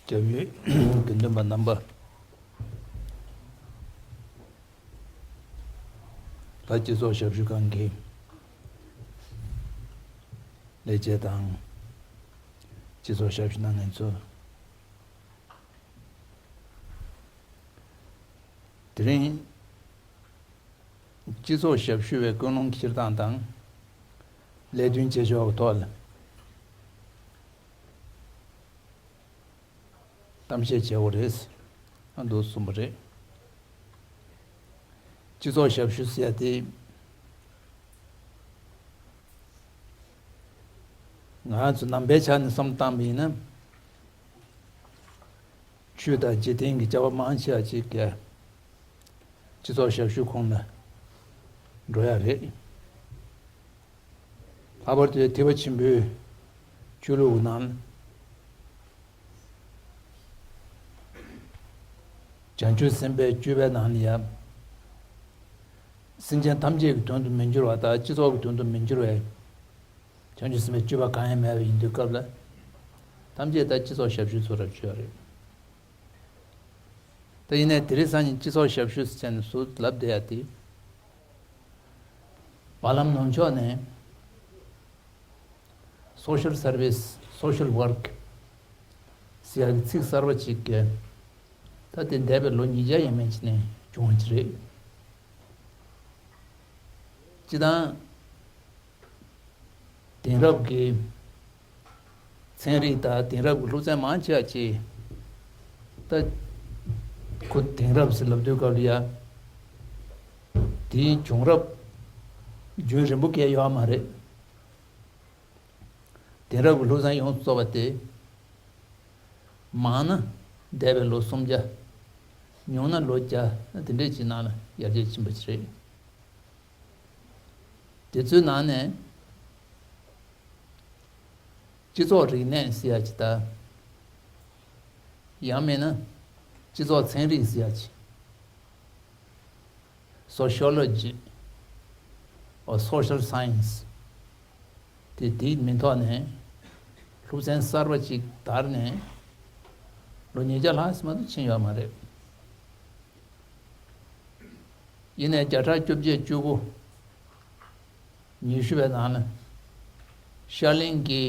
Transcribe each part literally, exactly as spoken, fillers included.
སྐྱབས་ཡུལ་དགེ་འདུན་པ་རྣམ་པ། ལྷ་སྤྱི་ཚོགས་ཞབས་ཞུ་ཁང་གི་ལས་བྱེད་དང་། སྤྱི་ཚོགས་ཞབས་ཞུ་གནང་མཁན་ཚོ། དེ་རིང་སྤྱི་ཚོགས་ཞབས་ཞུ་བའི་ཀུན་སློང་འཁྱེར་སྟངས་དང་། ལས་དོན་བྱེད་ཕྱོགས་ཀྱི་ཐོག་ལ་གཏམ་བཤད་བྱེད་དགོས་རེད། ཨ་འདུག་གསུངས་པ་རེད། སྤྱི་ཚོགས་ཞབས་ཞུ་ཟེར་ཡ་དེ། ང་ཚོ་ནང་པའི་ཆ་ནས་བསམ་བཏང་བ་ཡིན་ན། ཆོས་དང་འཇིག་རྟེན་གྱི་བྱ་བ་མང་ཆེ་བ་ཅིག་གི་སྤྱི་ཚོགས་ཞབས་ཞུ་ཁོངས་ལ་འགྲོ་ཡ་རེད། ལྷག་པར་དུ་ཐེག་པ་ཆེན་པོའི་ཆོས་ལུགས་ནང་བྱང་ཆུབ་སེམས་དཔའི་སྤྱོད་པའི་ནང་ལ་ཡང་། སེམས་ཅན་ཐམས་ཅད་ཀྱི་དོན་དུ་མི་འགྱུར་བ་དང་སྤྱི་ཚོགས་ཀྱི་དོན་དུ་མི་འགྱུར་བའི་བྱང་ཆུབ་སེམས་དཔའི་སྤྱོད་པ་གང་ཡང་མེད་པ་ཡིན་དུས་སྐབས་ལ། ཐམས་ཅད་ད་སྤྱི་ཚོགས་ཞབས་ཞུའི་ཚོགས་རབ་ཆོས་རེད། ད་ཡིན་ནའི་དེ་རིང་སང་ཉིན་སྤྱི་ཚོགས་ཞབས་ཞུ་ཟེར་ནས་སུ་ལབ་བསྡད་ཡ་དེ། བར་ལམ་ནུབ་ཕྱོགས་ནས་social service, social work ཟེར་ཡ་གི་ཚིག་གསར་པ་ཅིག་གི། ད་དེ་འདས་པའི་ལོ་ཉིས་བརྒྱ་ཡས་མས་ཅིག་ནས་བྱུང་བ་ཅིག་རེད། སྤྱིར་བཏང་དེང་རབས་ཀྱི་ཚན་རིག་དང་དེང་རབས་ཀྱི་སློབ་ཚན་མང་ཆེ་བ་ཅིག་ད་ཁོ་དེང་རབས་ཟེར་ལབ་དུས་སྐབས་ལ་ཡ། དེའི་བྱུང་རབས་རྒྱུན་རིང་པོ་བསྐྱལ་ཡོད་མ་རེད། དེང་རབས་ཀྱི་སློབ་ཚན་ཡོངས་སུ་རྫོགས་པ་དེ། མང་ན་འདས་པའི་ལོ་སུམ་བརྒྱ། ཉུང་ན་ལོ་བརྒྱ་དེ་འདྲས་ཀྱི་ནང་ལ་ཡར་རྒྱས་ཕྱིན་པ་ཞིག་རེད། དེ་ཚོའི་ནང་ནས་སྤྱི་ཚོགས་རིག་གནས་ཟེར་ཡ་ཅིག་དང་། ཡང་མིན་ན་སྤྱི་ཚོགས་ཚན་རིག་ཟེར་ཡ་ཅིག Sociology or social science དེ་དེའི་མིང་ཐོག་ནས་སློབ་ཚན་གསར་པ་ཅིག་དར་ནས་ལོ་ཉིས་བརྒྱ་ལྷག་ཙམ་མ་གཏོགས་ཕྱིན་ཡོད་མ་རེད། ཡིན་ནའི་བརྒྱ་ཕྲག་བཅོ་བརྒྱད་བཅུ་དགུ། ཉི་ཤུ་བའི་ནང་ན་ཤར་གླིང་གི་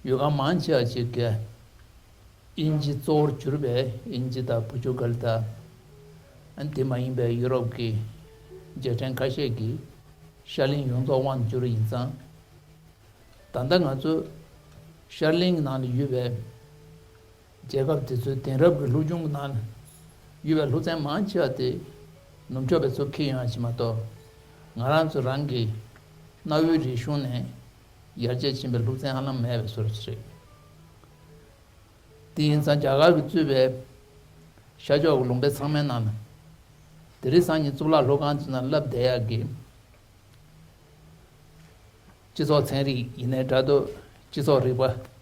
ཡུལ་ཁག་མང་ཆེ་བ་ཅིག་གིས་དབྱིན་ཇི་གཙོ་བོར་གྱུར་པའི་དབྱིན་ཇི་དང་པོར་ཅུ་གལ་དང་། ཨ་ནི་དེ་མ་ཡིན་པའི་ཡུ་རོབ་ཀྱི་རྒྱལ་ཕྲན་ཁ་ཤས་ཀྱིས་ཤར་གླིང་ཡོངས་རྫོགས་དབང་དུ་བསྒྱུར་བ་ཡིན་ཙང་། ད་ལྟ་ང་ཚོ་ཤར་གླིང་གི་ནང་ལ་ཡོད་པའི་རྒྱལ་ཁབ་དེ་ཚོའི་དེང་རབས་ཀྱི་སློབ་སྦྱོང་གི་ནང་ལ་ཡོད་པའི་སློབ་ཚན་མང་ཆེ་བ་དེ་ནུབ་ཕྱོགས་པའི་ཚོ་འཁྱེར་ཡོང་ཡ་ཞིག་མ་གཏོགས། ང་རང་ཚོ་རང་གི་གནའ་བོའི་རིག་གཞུང་ནས་ཡར་རྒྱས་ཕྱིན་པའི་སློབ་ཚན་ཧ་ལམ་མེད་པའི་བཟོ་འདྲ་ཞིག་རེད། དེ་ཡིན་ཙང་རྒྱ་གར་གྱིས་གཙོས་པའི་ཤར་ཕྱོགས་ཀྱི་ལུང་པ་ཚང་མའི་ནང་ལ་དེ་རིང་སང་ཉིན་གཙུག་ལག་སློབ་ཁང་ཚོའི་ནང་བསླབ་བསྡད་ཡག་གི་སྤྱི་ཚོགས་ཚན་རིག་ཡིན་ནའི་འདྲ་འདུག་སྤྱི་ཚོགས་རིག་པ།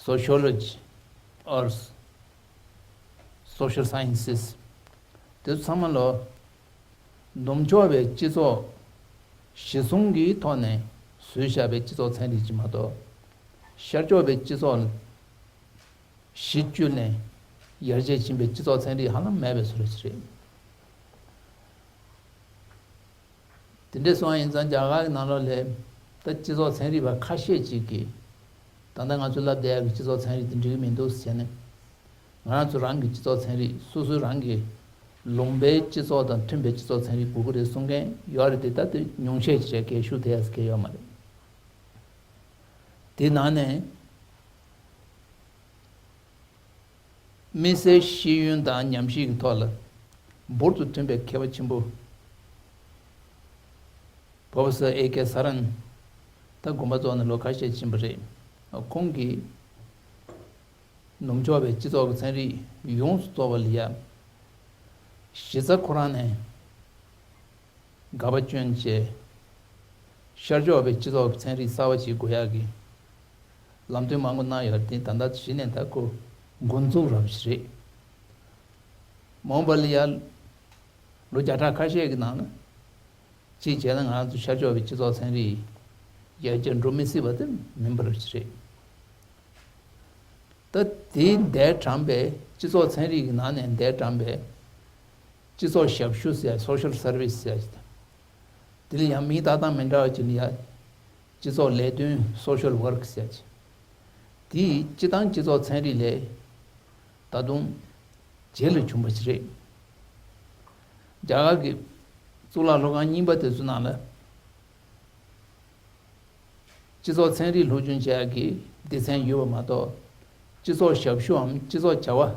Sociology or social sciences དེ་ཚོ་ཚང་མ་ལོ། ནུབ་ཕྱོགས་པའི་སྤྱི་ཚོགས་གཞི་བཟུང་གི་ཐོག་ནས་བཟོས་བཞག་པའི་སྤྱི་ཚོགས་ཚན་རིག་ཅིག་མ་གཏོགས། ཤར་ཕྱོགས་པའི་སྤྱི་ཚོགས་ལ་གཞི་བཅོལ་ནས་ཡར་རྒྱས་ཕྱིན་པའི་སྤྱི་ཚོགས་ཚན་རིག་ཧ་ལམ་མེད་པའི་བཟོ་འདྲ་ཞིག་རེད། དེ་འདྲ་སོང་བ་ཡིན་ཙང་རྒྱ་གར་གྱི་ནང་ལོགས་ལ་ད་སྤྱི་ཚོགས་ཚན་རིག་པ་ཁ་ཤས་ཅིག་གིས་ད་ལྟ་ང་ཚོས་བསླབ་བསྡད་ཡག་གི་སྤྱི་ཚོགས་ཚན་རིག་དེ་འགྲིག་གི་མི་འདུག་ཟེར་ནས། ང་རང་ཚོ་རང་གི་སྤྱི་ཚོགས་ཚན་རིག་སོ་སོའི་རང་གི་ལུང་པའི་སྤྱི་ཚོགས་དང་མཐུན་པའི་སྤྱི་ཚོགས་ཚན་རིག་དགོས་ཀྱི་རེད་གསུང་མཁན་ཡོད་རེད་དེ། ད་དེ་ཉུང་ཤས་ཅིག་རེད། གས་ཤུགས་དེ་ཡག་གས་ཡོད་མ་རེད། དེ་ནང་ནས་དམིགས་བསལ་ཤེས་ཡོན་དང་ཉམས་ཞིབ་ཀྱི་ཐོག་ལ་འབུར་དུ་ཐོན་པའི་མཁས་པ་ཆེན་པོ་Professor A K Saran ད་དགོངས་པ་རྫོགས་ནས་ལོ་ཁ་ཤས་ཕྱིན་པ་རེད། ཁོང་གིས་ནུབ་ཕྱོགས་པའི་སྤྱི་ཚོགས་ཀྱི་ཚན་རིག་ཡོངས་སུ་རྫོགས་པ་ལ་ཡ་གཞི་རྩ་ཁོ་རང་ནས་དགག་པ་བསྐྱོན་བྱས། ཤར་ཕྱོགས་པའི་སྤྱི་ཚོགས་ཀྱི་ཚན་རིག་གསར་པ་ཞིག་དགོས་ཡག་གི་ལམ་སྟོན་མང་པོ་གནང་ཡོད་རེད་དེ། ད་ལྟ་གཞི་ནས་ད་ཁོ་འགོ་འཛུགས་རབ་ཞིག་རེད། མ་འོངས་པ་ལ་ཡ་ལོ་བརྒྱ་ཕྲག་ཁ་ཤས་ཀྱི་ནང་ན་ གཅིག་བྱས་ན་ང་རང་ཚོ་ཤར་ཕྱོགས་པའི་སྤྱི་ཚོགས་ཚན་རིག་ཡར་རྒྱས་འགྲོ་མི་སྲིད་པ་དེ་མིན་པ་རེད། ད་དེའི་འདས་གྲམ་པའི་སྤྱི་ཚོགས་ཚན་རིག་གི་ནང་ནས་འདས་གྲམ་པའི་སྤྱི་ཚོགས་ཞབས་ཞུ་ཟེར་ཡ། Social Service ཟེར་ཡ་ཅིག་དང་། དེ་ལ་ཡང་མིང་བཏགས་སྟངས་མི་འདྲ་བ་ཅིག་ལ་ཡ་སྤྱི་ཚོགས་ལས་དོན། Social Work ཟེར་ཡ་ཅིག་དེའི་སྤྱི་བཏང་སྤྱི་ཚོགས་ཚན་རིག་ལས་ད་དུང་རྗེས་ལ་བྱུང་བ་ཞིག་རེད། རྒྱ་གར་གྱི་གཙུག་ལག་སློབ་ཁང་རྙིང་པ་དེ་ཚོ་ནང་ལ་སྤྱི་ཚོགས་ཚན་རིག་སློབ་སྦྱོང་བྱེད་ཡག་གི་སྡེ་ཚན་ཡོད་པ་མ་གཏོགས། སྤྱི་ཚོགས་ཞབས་ཞུའམ་སྤྱི་ཚོགས་བྱ་བ་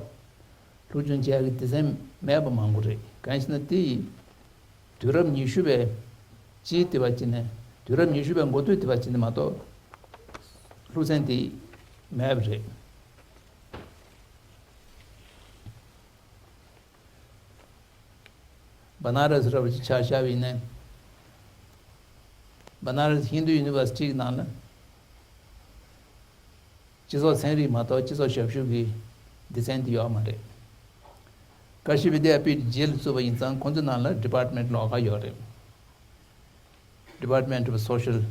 སློབ་སྦྱོང་བྱེད་ཡག་གི་སྡེ་ཚན་མེད་པ་མང་པོ་རེད། གང་ཡིན་ཟེར་ན། དེ་ཡི་དུས་རབས་ཉི་ཤུ་པའི་སྤྱིའི་དེ་བ་ཅིག་ནས། དུས་རབས་ཉི་ཤུ་པའི་འགོ་སྟོད་དེ་བ་ཅིག་ནས་མ་གཏོགས་སློབ་ཚན་དེ་མེད་པ་རེད། བ་ན་ར་སི་ར་བ་ཅིག་ཆ་བཞག་པ་ཡིན་ན། བ་ན་ར་སི་ཧིན་དུ་ཡུ་ནི་ཝར་སི་ཊི་གི་ནང་ལ་སྤྱི་ཚོགས་ཚན་རིག་མ་གཏོགས་སྤྱི་ཚོགས་ཞབས་ཞུ་གི་སྡེ་ཚན་དེ་ཡོད་མ་རེད། ཀ་ཤི་བི་དི་ཡ་པིཐ་རྗེས་ལ་བཙུགས་པ་ཡིན་ཙང་། ཁོང་ཚོའི་ནང་ལ་ཌི་པཱར་ཊི་མེན་ཊི་ལོགས་ཀ་ཡོད་རེད། Department of Social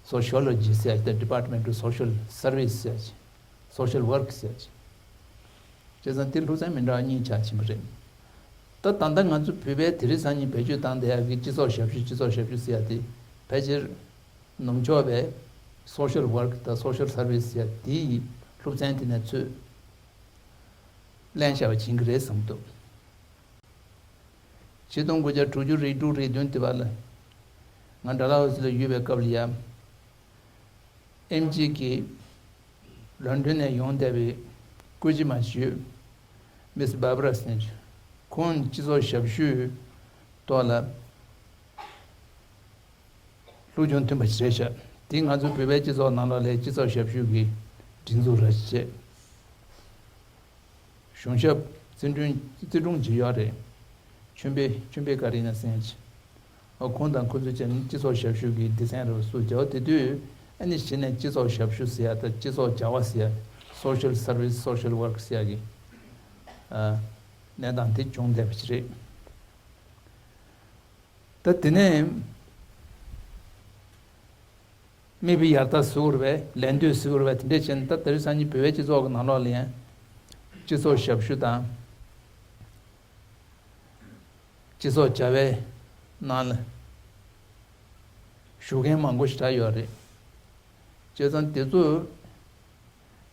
Sociology ཟེར་ཏེ། Department of Social Service ཟེར་ཅིག Social Work ཟེར་ཅིག་བྱས་ཙང་དེ་སློབ་ཚན་མི་འདྲ་བ་གཉིས་ཆགས་ཕྱིན་པ་རེད། ད་ད་ལྟ་ང་ཚོ་བོད་པའི་དེ་རིང་སང་ཉིན་བེད་སྤྱོད་བཏང་བསྡད་ཡག་གི་སྤྱི་ཚོགས་ཞབས་ཞུ། སྤྱི་ཚོགས་ཞབས་ཞུ་ཟེར་ཡ་དེ་ཕལ་ཆེར་ནུབ་ཕྱོགས་པའི་Social Work དང་Social Service ཟེར་ཡ་དེའི་སློབ་ཚན་དེ་ནས་ཚུར་ལེན་བྱས་པ་ཕྱིན་གྱི་རེད་བསམ་འདུག་ཆིག་སྟོང་དགུ་བརྒྱ་དྲུག་ཅུ་རེ་དྲུག་རེ་བདུན་དེ་བར་ལ་ང་ཌལ་ཧོ་སི་ལ་ཡོད་པའི་སྐབས་ལ་ཡ། ཨེམ་ཆི་གི་ལོན་ཌོན་ནས་ཡོང་བསྡད་པའི་སྐུ་མགྲོན་མ་ཞུས། མིས་བྷར་བྷ་ར་སི་ནེལ། ཁོང་སྤྱི་ཚོགས་ཞབས་ཞུའི་ཐོག་ལ་སློབ་སྦྱོང་ཐོན་པ་ཞིག་རེད་ཤག་དེ་ང་ཚོ་བོད་པའི་སྤྱི་ཚོགས་ནང་ལོགས་ལ་སྤྱི་ཚོགས་ཞབས་ཞུ་གི་སྒྲིག་འཛུགས་ར་ཞིག་བྱས། གཞུང་ཞབས་བརྩི་སྲུང་བརྩི་སྲུང་བྱེད་ཡོད་རེད། ཆོས་འཕེལ་ཆོས་འཕེལ་ཀ་རི་ན་སེན་ཅི། ཨོ། ཁོང་དང་ཁོ་ཚོ་བཅས་ནི་སྤྱི་ཚོགས་ཞབས་ཞུ་གི་སྡེ་ཚན་རེད་པ། སུ་བྱ་བ་དེ་དུས་ཨ་ནི་གཞི་ནས་སྤྱི་ཚོགས་ཞབས་ཞུ་ཟེར་ཡ་དང་སྤྱི་ཚོགས་བྱ་བ་ཟེར་ཡ། Social Service Social Work ཟེར་ཡ་གི་ཨ་གནས་སྟངས་དེ་བྱུང་བསྡད་པ་ཞིག་རེད། ད་དེ་ནས་མི་བུ་ཡར་ལྟ་ཟེར་བ་རེད་པས། ལད་ཟློས་ཟེར་བ་རེད་པས། དེ་འདྲས་བྱས་ནས་ད་དེ་རིང་སང་ཉིན་བོད་པའི་སྤྱི་ཚོགས་ཀྱི་ནང་ལོགས་ལ་ཡང་སྤྱི་ཚོགས་ཞབས་ཞུ་དང་སྤྱི་ཚོགས་བྱ་བའི་ནང་ལ་ཞུགས་མཁན་མང་པོ་ཞེ་དྲག་ཡོད་རེད། བྱས་ཙང་དེ་ཚོ་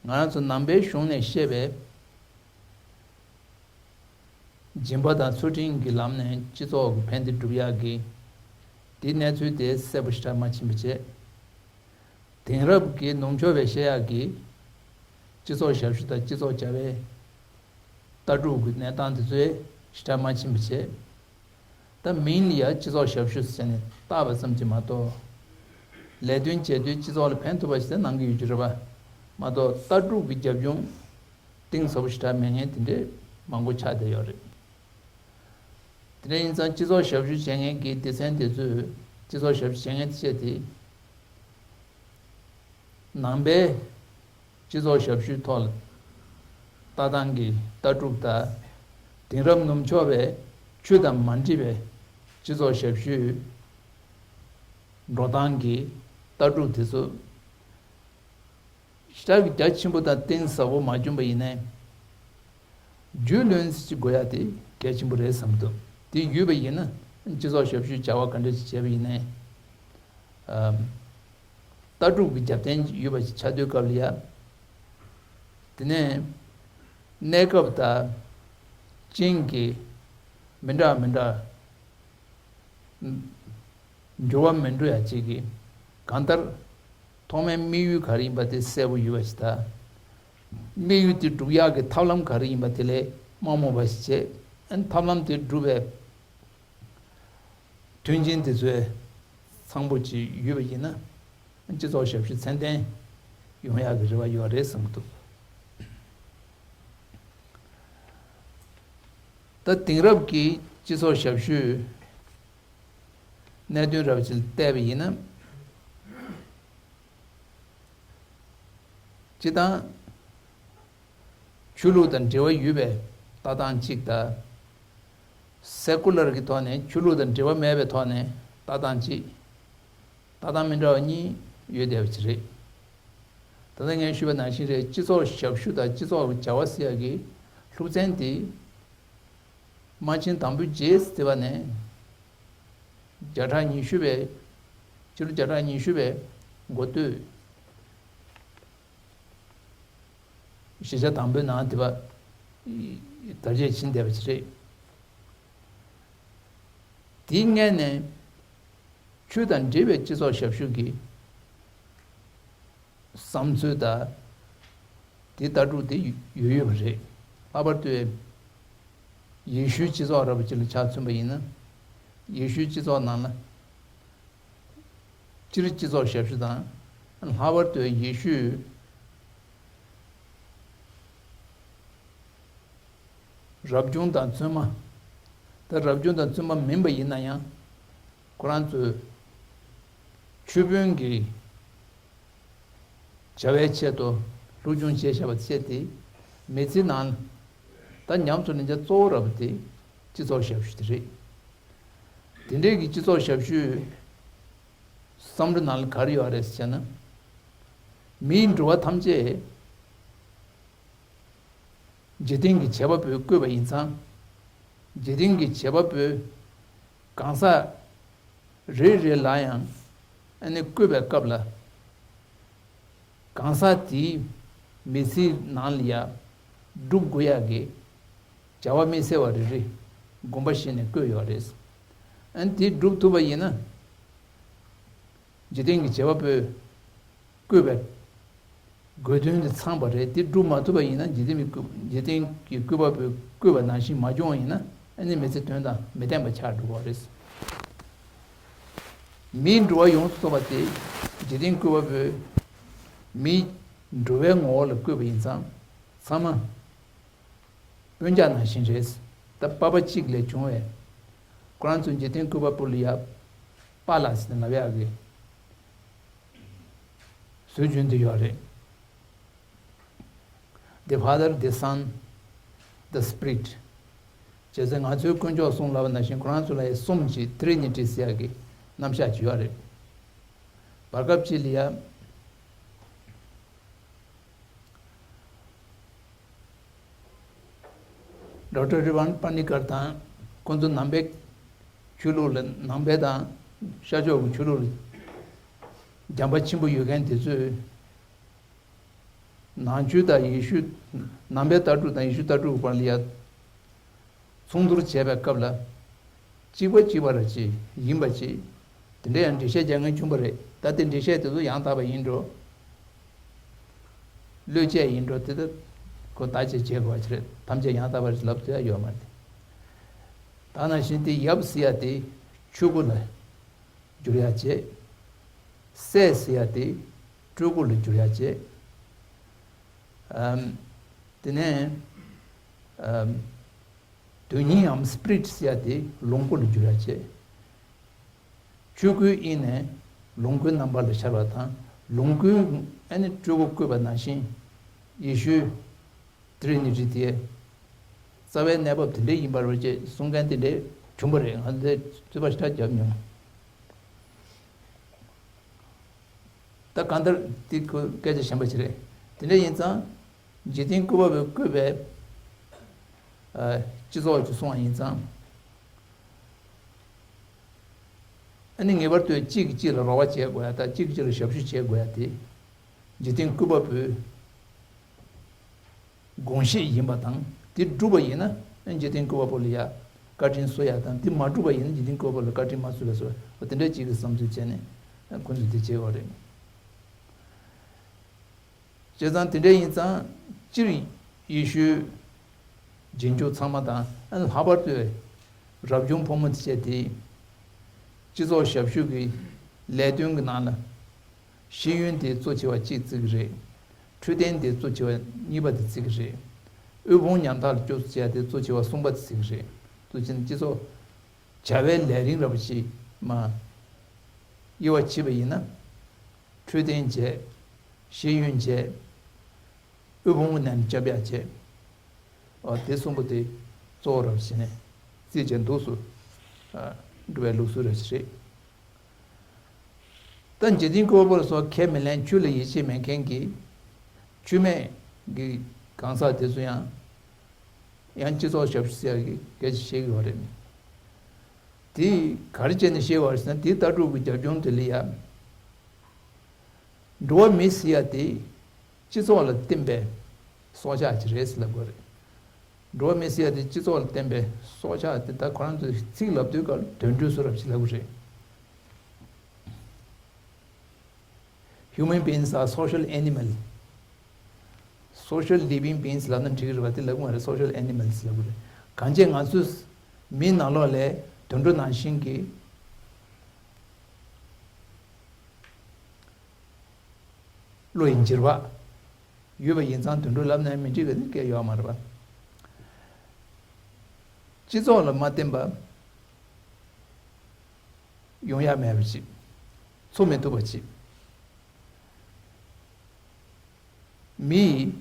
ང་རང་ཚོ་ནང་པའི་གཞུང་ནས་བཤད་པའི་སྦྱིན་པ་དང་ཚུལ་ཁྲིམས་ཀྱི་ལམ་ནས་སྤྱི་ཚོགས་ཀྱི་ཕན་བདེ་སྒྲུབ་ཡག་གི་དེའི་གནས་ཚུལ་དེ་གསལ་པོ་ཞེ་དྲག་མ་ཕྱིན་པ་བྱས། དེང་རབས་ཀྱི་ནུབ་ཕྱོགས་པའི་བཤད་ཡག་གི་སྤྱི་ཚོགས་ཞབས་ཞུ་དང་སྤྱི་ཚོགས་བྱ་བའི་ལྟ་གྲུབ་ཀྱི་གནས་སྟངས་དེ་ཚོའི་ཞེ་དྲག་མ་ཕྱིན་པ་བྱས། ད་མིང་ལ་ཡ་སྤྱི་ཚོགས་ཞབས་ཞུ་ཟེར་ནས་བཏགས་པ་ཙམ་གྱིས་མ་གཏོགས། ལས་དོན་བྱེད་དུས་སྤྱི་ཚོགས་ལ་ཕན་ཐོགས་པ་ཞིག་གནང་གི་ཡོད་རྒྱུ་རེད་པ། མ་གཏོགས་ལྟ་གྲུབ་ཀྱི་རྒྱབ་ལྗོངས་གཏིང་ཟབ་པོ་ཞེ་དྲག་མེད་མཁན་དེ་འདྲས་མང་པོ་ཆགས་བསྡད་ཡོད་རེད། དེ་འདྲ་ཡིན་ཙང་སྤྱི་ཚོགས་ཞབས་ཞུ་བྱེད་མཁན་གྱི་སྡེ་ཚན་དེ་ཚོས། སྤྱི་ཚོགས་ཞབས་ཞུ་བྱེད་མཁན་བཅས་དེ། ནང་པའི་སྤྱི་ཚོགས་ཞབས་ཞུའི་ཐོག་ལ་ལྟ་སྟངས་ཀྱི་ལྟ་གྲུབ་དང་། དེང་རབས་ནུབ་ཕྱོགས་པའི་ཆོས་དང་མ་འདྲེས་པའི་སྤྱི་ཚོགས་ཞབས་ཞུའི་འགྲོ་སྟངས་ཀྱི་ལྟ་གྲུབ་དེ་ཚོ་ཞེ་དྲག་གི་རྒྱ་ཆེན་པོ་དང་གཏིང་ཟབ་པོ་མ་བྱུང་བ་ཡིན་ནའི། རྒྱུས་ལོན་ཅིག་དགོས་ཡ་དེ་གལ་ཆེན་པོ་རེད་བསམ་འདུག་དེ་ཡོད་པ་ཡིན་ན་སྤྱི་ཚོགས་ཞབས་ཞུའི་བྱ་བ་ག་འདྲ་ཞིག་བྱས་པ་ཡིན་ནའི། ཨམ། ལྟ་གྲུབ་ཀྱི་རྒྱབ་རྟེན་ཡོད་པ་ཞིག་ཆགས་དུས་སྐབས་ལ་ཡ། དེ་ནས་གནས་སྐབས་དང་རྐྱེན་གྱིས་མི་འདྲ་མི་འདྲ་འགྱུར་བ་མི་འགྲོ་ཡ་ཅིག་གི་གང་ལྟར་ཐོག་མའི་དམིགས་ཡུལ་ག་རེ་ཡིན་པ་དེ་གསལ་པོ་ཡོད་པ་ཞིག་དང་། དམིགས་ཡུལ་དེ་སྒྲུབ་ཡག་གི་ཐབས་ལམ་ག་རེ་ཡིན་པ་དེ་ལས་མ་རྨོངས་པ་ཞིག་བྱས། ཨན། ཐབས་ལམ་དེ་སྒྲུབ་པའི་མཐུན་རྐྱེན་དེ་ཚོའི་ཚང་པོ་ཅིག་ཡོད་པ་ཡིན་ན། སྤྱི་ཚོགས་ཞབས་ཞུ་ཚད་ལྡན་ཡོང་ཡག་གི་རེ་བ་ཡོད་རེད་བསམ་གྱི་འདུག་ད་དེང་རབས་ཀྱི་སྤྱི་ཚོགས་ཞབས་ཞུའི་གནད་དོན་རབ་ཅིག་བལྟས་པ་ཡིན་ན། སྤྱིར་བཏང་ཆོས་ལུགས་དང་འབྲེལ་བ་ཡོད་པའི་ལྟ་སྟངས་གཅིག་དང་། སེ་ཀུ་ལར་གྱི་ཐོག་ནས་ཆོས་ལུགས་དང་འབྲེལ་བ་མེད་པའི་ཐོག་ནས་ ལྟ་སྟངས་གཅིག་ལྟ་སྟངས་མི་འདྲ་བ་གཉིས་ཡོད་བསྡད་པ་ཅིག་རེད། ད་ལྟ་ངས་ཞུས་པ་ནང་བཞིན་རེད། སྤྱི་ཚོགས་ཞབས་ཞུ་དང་སྤྱི་ཚོགས་བྱ་བ་ཟེར་ཡག་གི་སློབ་ཚན་དེ་དམག་ཆེན་དང་པོའི་རྗེས་ཟེར་བ་ནས་བརྒྱ་ཕྲག་ཉི་ཤུ་པའི་ཕྱི་ལོ་བརྒྱ་ཕྲག་ཉི་ཤུ་པའི་འགོ་སྟོད། གཞིས་ཆགས་དང་པོའི་ནང་དེ་བ་དར་རྒྱས་ཕྱིན་བསྡད་པ་ཞིག་རེད། དེའི་སྔོན་ནས་ཆོས་དང་འབྲེལ་བའི་སྤྱི་ཚོགས་ཞབས་ཞུ་གི་བསམ་ཚུལ་དང་དེ་ལྟ་གྲུབ་དེ་ཡོད་ཡོད་པ་རེད། ལྷག་པར་དུ་ཡེ་ཤུའི་སྤྱི་ཚོགས་ར་བ་ཅིག་ལ་ཆ་མཚོན་པ་ཡིན་ན། ཡེ་ཤུའི་སྤྱི་ཚོགས་ནང་ལ། སྤྱིར་སྤྱི་ཚོགས་ཞབས་ཞུ་དང་། ལྷག་པར་དུ་ཡེ་ཤུས་རབ་བྱུང་དང་བཙུན་མ། ད་རབ་བྱུང་དང་བཙུན་མ་མིན་པ་ཡིན་ན་ཡང་། ཁོ་རང་ཚོའི་ཆོས་དཔོན་གྱི་བྱ་བའི་ཆེད་དུ་སློབ་སྦྱོང་བྱས་བཞག་པ་བྱས་ཏེ། མི་ཚེའི་ནང་ད་ཉམས་སུ་ལེན་བྱ་གཙོ་བོ་ར་བ་དེ་སྤྱི་ཚོགས་ཞབས་ཞུ་དེ་རེད། དེ་འདྲའི་གི་སྤྱི་ཚོགས་ཞབས་ཞུའི་བསམ་བློ་ནང་ལ་ག་རེ་ཡོད་རེད་ཟེར་ན། མིའི་འགྲོ་བ་ཐམས་ཅད་འཇིག་རྟེན་གྱི་བྱེད་པ་པོས་བསྐོས་པ་ཡིན་ཙང་། འཇིག་རྟེན་གྱི་བྱེད་པ་པོས་གང་ཟག་རེ་རེ་ལ་ཡང་ཨ་ནི་བསྐོས་པའི་སྐབས་ལ། གང་ཟག་དེའི་མི་ཚེའི་ནང་ལ་ཡ་སྒྲུབ་དགོས་ཡག་གི་བྱ་བ་དམིགས་བསལ་བ་རེ་རེ་དགོངས་པ་བཞེས་ནས་བསྐོས་ཡོད་རེད། ཨ་ནི་དེ་སྒྲུབ་ཐུབ་པ་ཡིན་ན། འཇིག་རྟེན་གྱི་བྱེད་པ་པོས་བསྐོས་པའི་དགོས་དོན་དེ་ཚང་བ་རེད། དེ་སྒྲུབ་མ་ཐུབ་པ་ཡིན་ན། འཇིག་རྟེན་པའི་བསྐོས་འཇིག་རྟེན་གྱི་བསྐོས་པ་པོས་བསྐོས་པ་ནང་བཞིན་མ་བྱུང་བ་ཡིན་ན། ཨ་ནི་མི་ཚེ་དོན་དང་མི་ལྡན་པ་ཆགས་འགྲོ་གི་རེད། མིའི་འགྲོ་བ་ཡོངས་སུ་རྫོགས་པ་དེ་འཇིག་རྟེན་བསྐོས་པ་པོས་མིའི་འགྲོ་བའི་ངོ་བོ་ལ་བསྐོས་པ་ཡིན་ཙང་། ཚང་མ་སྤུན་ཀྱག་ནང་བཞིན་རེད། ད་པ་ཕ་གཅིག་ལས་བྱུང་བས། ཁོ་རང་ཚོ་འཇིག་རྟེན་བསྐོས་པ་པོ་ལ་ཡ་པཱ་ལགས་ཟེར་ནས་ལབ་ཡག་གི་སྲོལ་རྒྱུན་དེ་ཡོད་རེད། The Father, the Son, the Spirit. བྱས་ཙང་ང་ཚོའི་དཀོན་མཆོག་གསུམ་ལབ་པ་ནང་བཞིན། ཁོ་རང་ཚོ་ལ་ཡ་གསུམ་གྱི་Trinity ཟེར་ཡག་གི་རྣམ་གཞག་ཅིག་ཡོད་རེད། བར་སྐབས་ཅིག་ལ་ཡ། ཌོག་ཊར་རི་བན་པ་ནི་ཀར་དང་། ཁོང་ཚོ་ནང་པའི་ཆོས་ལུགས་ལ། ནང་པའི་དང་ཤར་ཕྱོགས་ཀྱི་ཆོས་ལུགས་ལ་བྱམས་པ་ཆེན་པོ་ཡོད་མཁན་དེ་ཚོས། ནང་ཆོས་དང་ཡེ་ཤུ། ནང་པའི་ལྟ་གྲུབ་དང་ཡེ་ཤུ་ལྟ་གྲུབ་ཀྱི་བར་ལ་ཡ་མཚུངས་བསྡུར་བྱས་པའི་སྐབས་ལ། གཅིག་པ་གཅིག་པ་ར་ཅིག་ཡིན་པ་ཅིག་དེ་འདྲ་ཡང་འགྲེལ་བཤད་རྒྱག་མཁན་བྱུང་བ་རེད། ད་དེ་འགྲེལ་བཤད་དེ་ཚོ་ཡང་དག་པ་ཡིན་འགྲོ། བློས་བྱས་ཡིན་འགྲོ། དེ་ལྟར་ཁོ་བརྟག་དཔྱད་བྱེད་དགོས་པ་ཅིག་རེད། ཐམས་ཅད་ཡང་དག་པ་རེད་ལབ་ཐུབ་ཡ་ཡོད་མ་རེད། ད་ནང་བཞིན་དེ་ཡབ་ཟེར་ཡ་དེ་ཆོས་སྐུ་ལ་འགྱུར་ཡ་བྱེད། སྲས་ཟེར་ཡ་དེ་སྤྲུལ་སྐུ་ལ་འགྱུར་ཡ་བྱེད། ཨམ། དེ་ནས་ཨམ། དོན་སྙིང་ངམ་སྤི་རིཊ་ཟེར་ཡ་དེ་ལོངས་སྐུ་ལ་འགྱུར་ཡ་བྱེད། ཆོས་སྐུའི་དབྱིངས་ནས་ལོངས་སྐུའི་རྣམ་པ་ལ་ཤར་བ་དང་། ལོངས་སྐུའི་ཨ་ནི་སྤྲུལ་སྐུ་བཀོད་པ་ནང་བཞིན། ཡེ་ཤུའི་ཏྲི་ནི་ཊི་དེ་རྩ་བའི་གནས་བབ་དེ་འདྲ་ཡིན་པ་རེད་ཅེས་གསུང་མཁན་དེ་འདྲ་བྱུང་བ་རེད། ང་ཚོས་རྩོད་པ་ཞེ་དྲག་བརྒྱབ་མྱོང་། ད་གང་ལྟར་དེ་ཁོ་སྐད་ཆ་གཞན་པ་ཞིག་རེད། དེ་འདྲ་ཡིན་ཙང་། འཇིག་རྟེན་བསྐོས་པ་པོས་བསྐོས་པའི་ཨ་སྤྱི་ཚོགས་ཀྱི་སོང་བ་ཡིན་ཙང་། ཨ་ནི་ངེས་པར་དུ་གཅིག་གིས་གཅིག་ལ་རོགས་པ་བྱེད་དགོས་ཡ་དང་། གཅིག་གིས་གཅིག་ལ་ཞབས་ཞུ་བྱེད་དགོས་ཡ་དེ་འཇིག་རྟེན་བསྐོས་པ་པོའི་དགོངས་བཞེད་ཡིན་པ་དང་། དེ་བསྒྲུབས་པ་ཡིན་ན་ཨ་འཇིག་རྟེན་བསྐོས་པ་པོ་ལ་ཡ་བཀའ་དྲིན་གསོ་ཡ་དང་། དེ་མ་བསྒྲུབས་པ་ཡིན་ན་འཇིག་རྟེན་བསྐོས་པ་པོ་ལ་བཀའ་དྲིན་མ་གསོས་པའི་བཟོ། འོ་དེ་འདྲ་གཅིག་གི་བསམ་ཚུལ་བྱས་ནས་ཁོ་ཚོས་དེ་བྱེད་དགོས་རེད། བྱས་ཙང་དེ་འདྲ་ཡིན་ཙང་། སྤྱིར་ཡེ་ཤུའི་རྗེས་འཇུག་ཚང་མ་དང་། ཨ་ནི་ལྷག་པར་དུ་རབ་བྱུང་ཕོ་མོ་བཅས་དེ་སྤྱི་ཚོགས་ཞབས་ཞུ་གི་ལས་དོན་གྱི་ནང་ལ་ཤེས་ཡོན་དེ་གཙོ་ཆེ་བ་གཅིག་བརྩི་གི་རེད། འཕྲོད་བསྟེན་དེ་གཙོ་ཆེ་བ་གཉིས་པ་དེ་བརྩི་གི་རེད། དབུལ་ཕོངས་ཉམ་ཐག་ལ་སྐྱོབ་གསོ་བྱས་དེ་གཙོ་ཆེ་བ་གསུམ་པ་དེ་བརྩི་གི་རེད། གཙོ་ཆེ་ན་སྤྱི་ཚོགས་བྱ་བའི་ལས་རིམ་ར་བ་ཞིག་མ་དབྱེ་བ་ཕྱེ་བ་ཡིན་ན། འཕྲོད་བསྟེན་བྱས། ཤེས་ཡོན་བྱས། དབུལ་ཕོངས་ནས་སྐྱོབ་ཡ་བྱས། ཨ་དེ་གསུམ་པོ་དེ་གཙོ་བོ་ར་བ་བྱས་ནས་རྩིས་བྱས་འདུག་སུ། ཨ་འགྲོ་བའི་ལུགས་སྲོལ་ར་ཞིག་རེད། ད་འཇིག་རྟེན་བཀོད་པ་སོགས་ཁས་མི་ལེན། ཆོས་ལ་ཡིད་ཆེས་མེད་མཁན་གྱི་ཆོས་མེད་ཀྱི་གང་ཟག་དེ་ཚོ་ཡང་ཡང་སྤྱི་ཚོགས་ཞབས་ཞུ་ཟེར་ཡག་གི་སྐད་ཆ་བཤད་ཀྱི་ཡོད་རེད། དེ་ག་རེ་བྱས་ནས་བཤད་པ་རེད་ཟེར་ན། དེའི་ལྟ་གྲུབ་ཀྱི་རྒྱབ་ལྗོངས་དེ་ལ་ཡ། འགྲོ་བ་མི་ཟེར་ཡ་དེ་སྤྱི་ཚོགས་ལ་བརྟེན་པའི་སྲོག་ཆགས་ཅིག་རེད་ཟེར་ལབ་དགོས་རེད། འགྲོ་བ་མི་ཟེར་ཡ་དེ་སྤྱི་ཚོགས་ལ་བརྟེན་པའི་སྲོག་ཆགས་དེ། ད་ཁོ་རང་ཚོས་ཚིག་ལབ་དུས་སྐབས་དུད་འགྲོ་བཟོ་འདྲ་ཅིག་ལབ་དགོས་རེད། Human beings are social animal. Social living beings ལབ་ན་འགྲིག་གི་རེད་པ། དེ་ལབ་ཀྱི་མ་རེད། Social animals ལབ་ཀྱི་རེད། གང་བྱས་ང་ཚོ་མི་ནང་ལོགས་ལ་དུད་འགྲོ་ནང་བཞིན་གྱི་བློ་ཡི་འགྱུར་བ་ཡོད་པ་ཡིན་ཙང་དུད་འགྲོ་ལབ་ན་མི་འགྲིག་གི་སྐད་ཡོད་མ་རེད་པ། སྤྱི་ཚོགས་ལ་མ་བརྟེན་པ་ཡོང་ཡ་མེད་པ་ཅིག་འཚོ་མི་ཐུབ་པ་ཅིག་མིའི་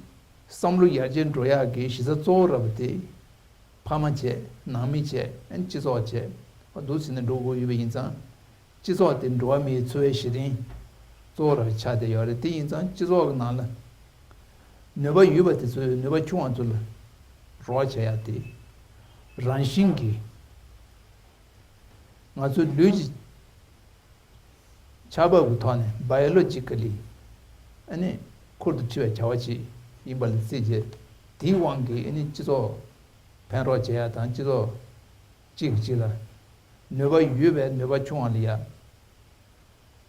བསམ་བློ་ཡར་རྒྱས་འགྲོ་ཡག་གི་གཞི་རྩ་གཙོ་བོ་ར་བ་དེ་ཕ་མ་བྱས། ནང་མི་བྱས། ཨ་ནི་སྤྱི་ཚོགས་བྱས། འོ་འདུག་ཟེར་ནས་འགྲོ་དགོས་ཡོད་པ་ཡིན་ཙང་། སྤྱི་ཚོགས་དེ་འགྲོ་བ་མིའི་འཚོ་བའི་གཞི་རྟེན་གཙོ་བོ་ར་བ་ཆགས་བསྡད་ཡོད་རེད། དེ་ཡིན་ཙང་སྤྱི་ཚོགས་ཀྱི་ནང་ལ་ནུས་པ་ཡོད་པ་དེ་ཚོས་ནུས་པ་ཆུང་བ་ཚོ་ལ་རོགས་བྱེད་ཡག་དེ་རང་བཞིན་གྱིས་ང་ཚོའི་ལུས་ཀྱི་ཆགས་བབ་ཀྱི་ཐོག་ནས་biologically ཨ་ནི་ཁུར་དུ་ཁྲིད་པའི་བྱ་བ་ཅིག་ཡིན་པ་ལ་བརྩིས་རྗེས། དེའི་དབང་གིས་ཨ་ནི་སྤྱི་ཚོགས་ཕན་རོགས་བྱེད་ཡ་དང་། སྤྱི་ཚོགས་གཅིག་གིས་གཅིག་ལ་ནུས་པ་ཡོད་པའི་ནུས་པ་ཆུང་བ་ལ་ཡ།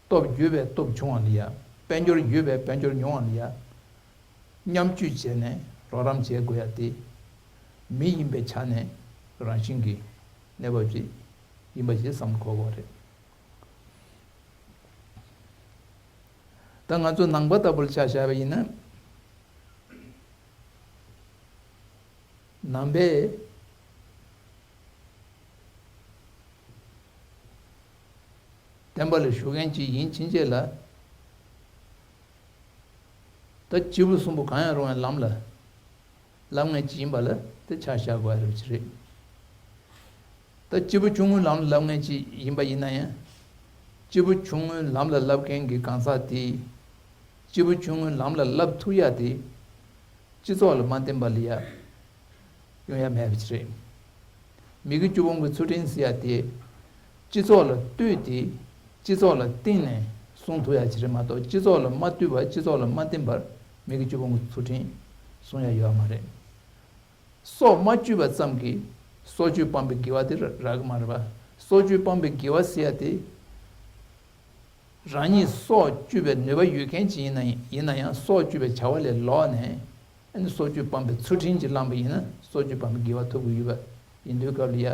སྟོབས་ཡོད་པའི་སྟོབས་ཆུང་བ་ལ་ཡ། དཔལ་འབྱོར་ཡོད་པའི་དཔལ་འབྱོར་ཉུང་བ་ལ་ཡ། མཉམ་སྤྱོད་བྱས་ནས་རོགས་རམ་བྱེད་དགོས་ཡ་དེ་མི་ཡིན་པའི་ཆ་ནས་རང་བཞིན་གྱི་གནས་བབ་ཅིག་ཡིན་པ་ཞིག་བསམ་དགོས་པ་རེད། ད་ང་ཚོ་ནང་པ་ལྟ་བུར་ཆ་བཞག་པ་ཡིན་ན། ནང་པའི་བསྟན་པ་ལ་ཞུགས་མཁན་ཅིག་ཡིན་ཕྱིན་ཆད་ལ། ད་སྐྱེས་བུ་གསུམ་པོ་གང་ཡང་རུང་བའི་ལམ་ལ་བསླབ་མཁན་ཅིག་ཡིན་པ་ལ་དེ་ཆ་བཞག་དགོས་ཡ་རེད་པ་ཅིག་རེད། ད་སྐྱེས་བུ་ཆུང་ངུའི་ལམ་ལ་བསླབ་མཁན་ཅིག་ཡིན་པ་ཡིན་ན་ཡང་། སྐྱེས་བུ་ཆུང་ངུའི་ལམ་ལ་བསླབ་མཁན་གྱི་གང་ཟག་དེ། སྐྱེས་བུ་ཆུང་ངུའི་ལམ་ལ་བསླབ་ཐུབ་ཡ་དེ། སྤྱི་ཚོགས་ལ་མ་བརྟེན་པ་ལ་ཡ་ཡོང་ཡ་མེད་པ་ཅིག་རེད། མི་དགེ་བཅུ་སྤོང་གི་ཚུལ་ཁྲིམས་ཟེར་ཡ་དེ། སྤྱི་ཚོགས་ལ་ལྟོས་ཏེ། སྤྱི་ཚོགས་ལ་བརྟེན་ནས་སྲུང་ཐུབ་ཡ་ཅིག་རེད་མ་གཏོགས། སྤྱི་ཚོགས་ལ་མ་ལྟོས་པར། སྤྱི་ཚོགས་ལ་མ་བརྟེན་པར་མི་དགེ་བཅུ་སྤོང་གི་ཚུལ་ཁྲིམས་སྲུང་ཡ་ཡོད་མ་རེད། སྲོག་མ་གཅོད་པ་ཙམ་གྱིས་སྲོག་གཅོད་སྤངས་པའི་དགེ་བ་དེ་རག་གི་མ་རེད་པ། སྲོག་གཅོད་སྤངས་པའི་དགེ་བ་ཟེར་ཡ་དེ། རང་ཉིད་སྲོག་གཅོད་པའི་ནུས་པ་ཡོད་མཁན་ཅིག་ཡིན་ན། ཡིན་ན་ཡང་སྲོག་གཅོད་པའི་བྱ་བ་ལས་ལོག་ནས། ཨ་ནི་སྲོག་གཅོད་སྤངས་པའི་ཚུལ་ཁྲིམས་ཅིག་བླངས་པ་ཡིན་ན། སྲོག་གཅོད་སྤངས་པའི་དགེ་བ་ཐོབ་ཀྱི་ཡོད་པ་ཡིན་དུས་སྐབས་ལ་ཡ།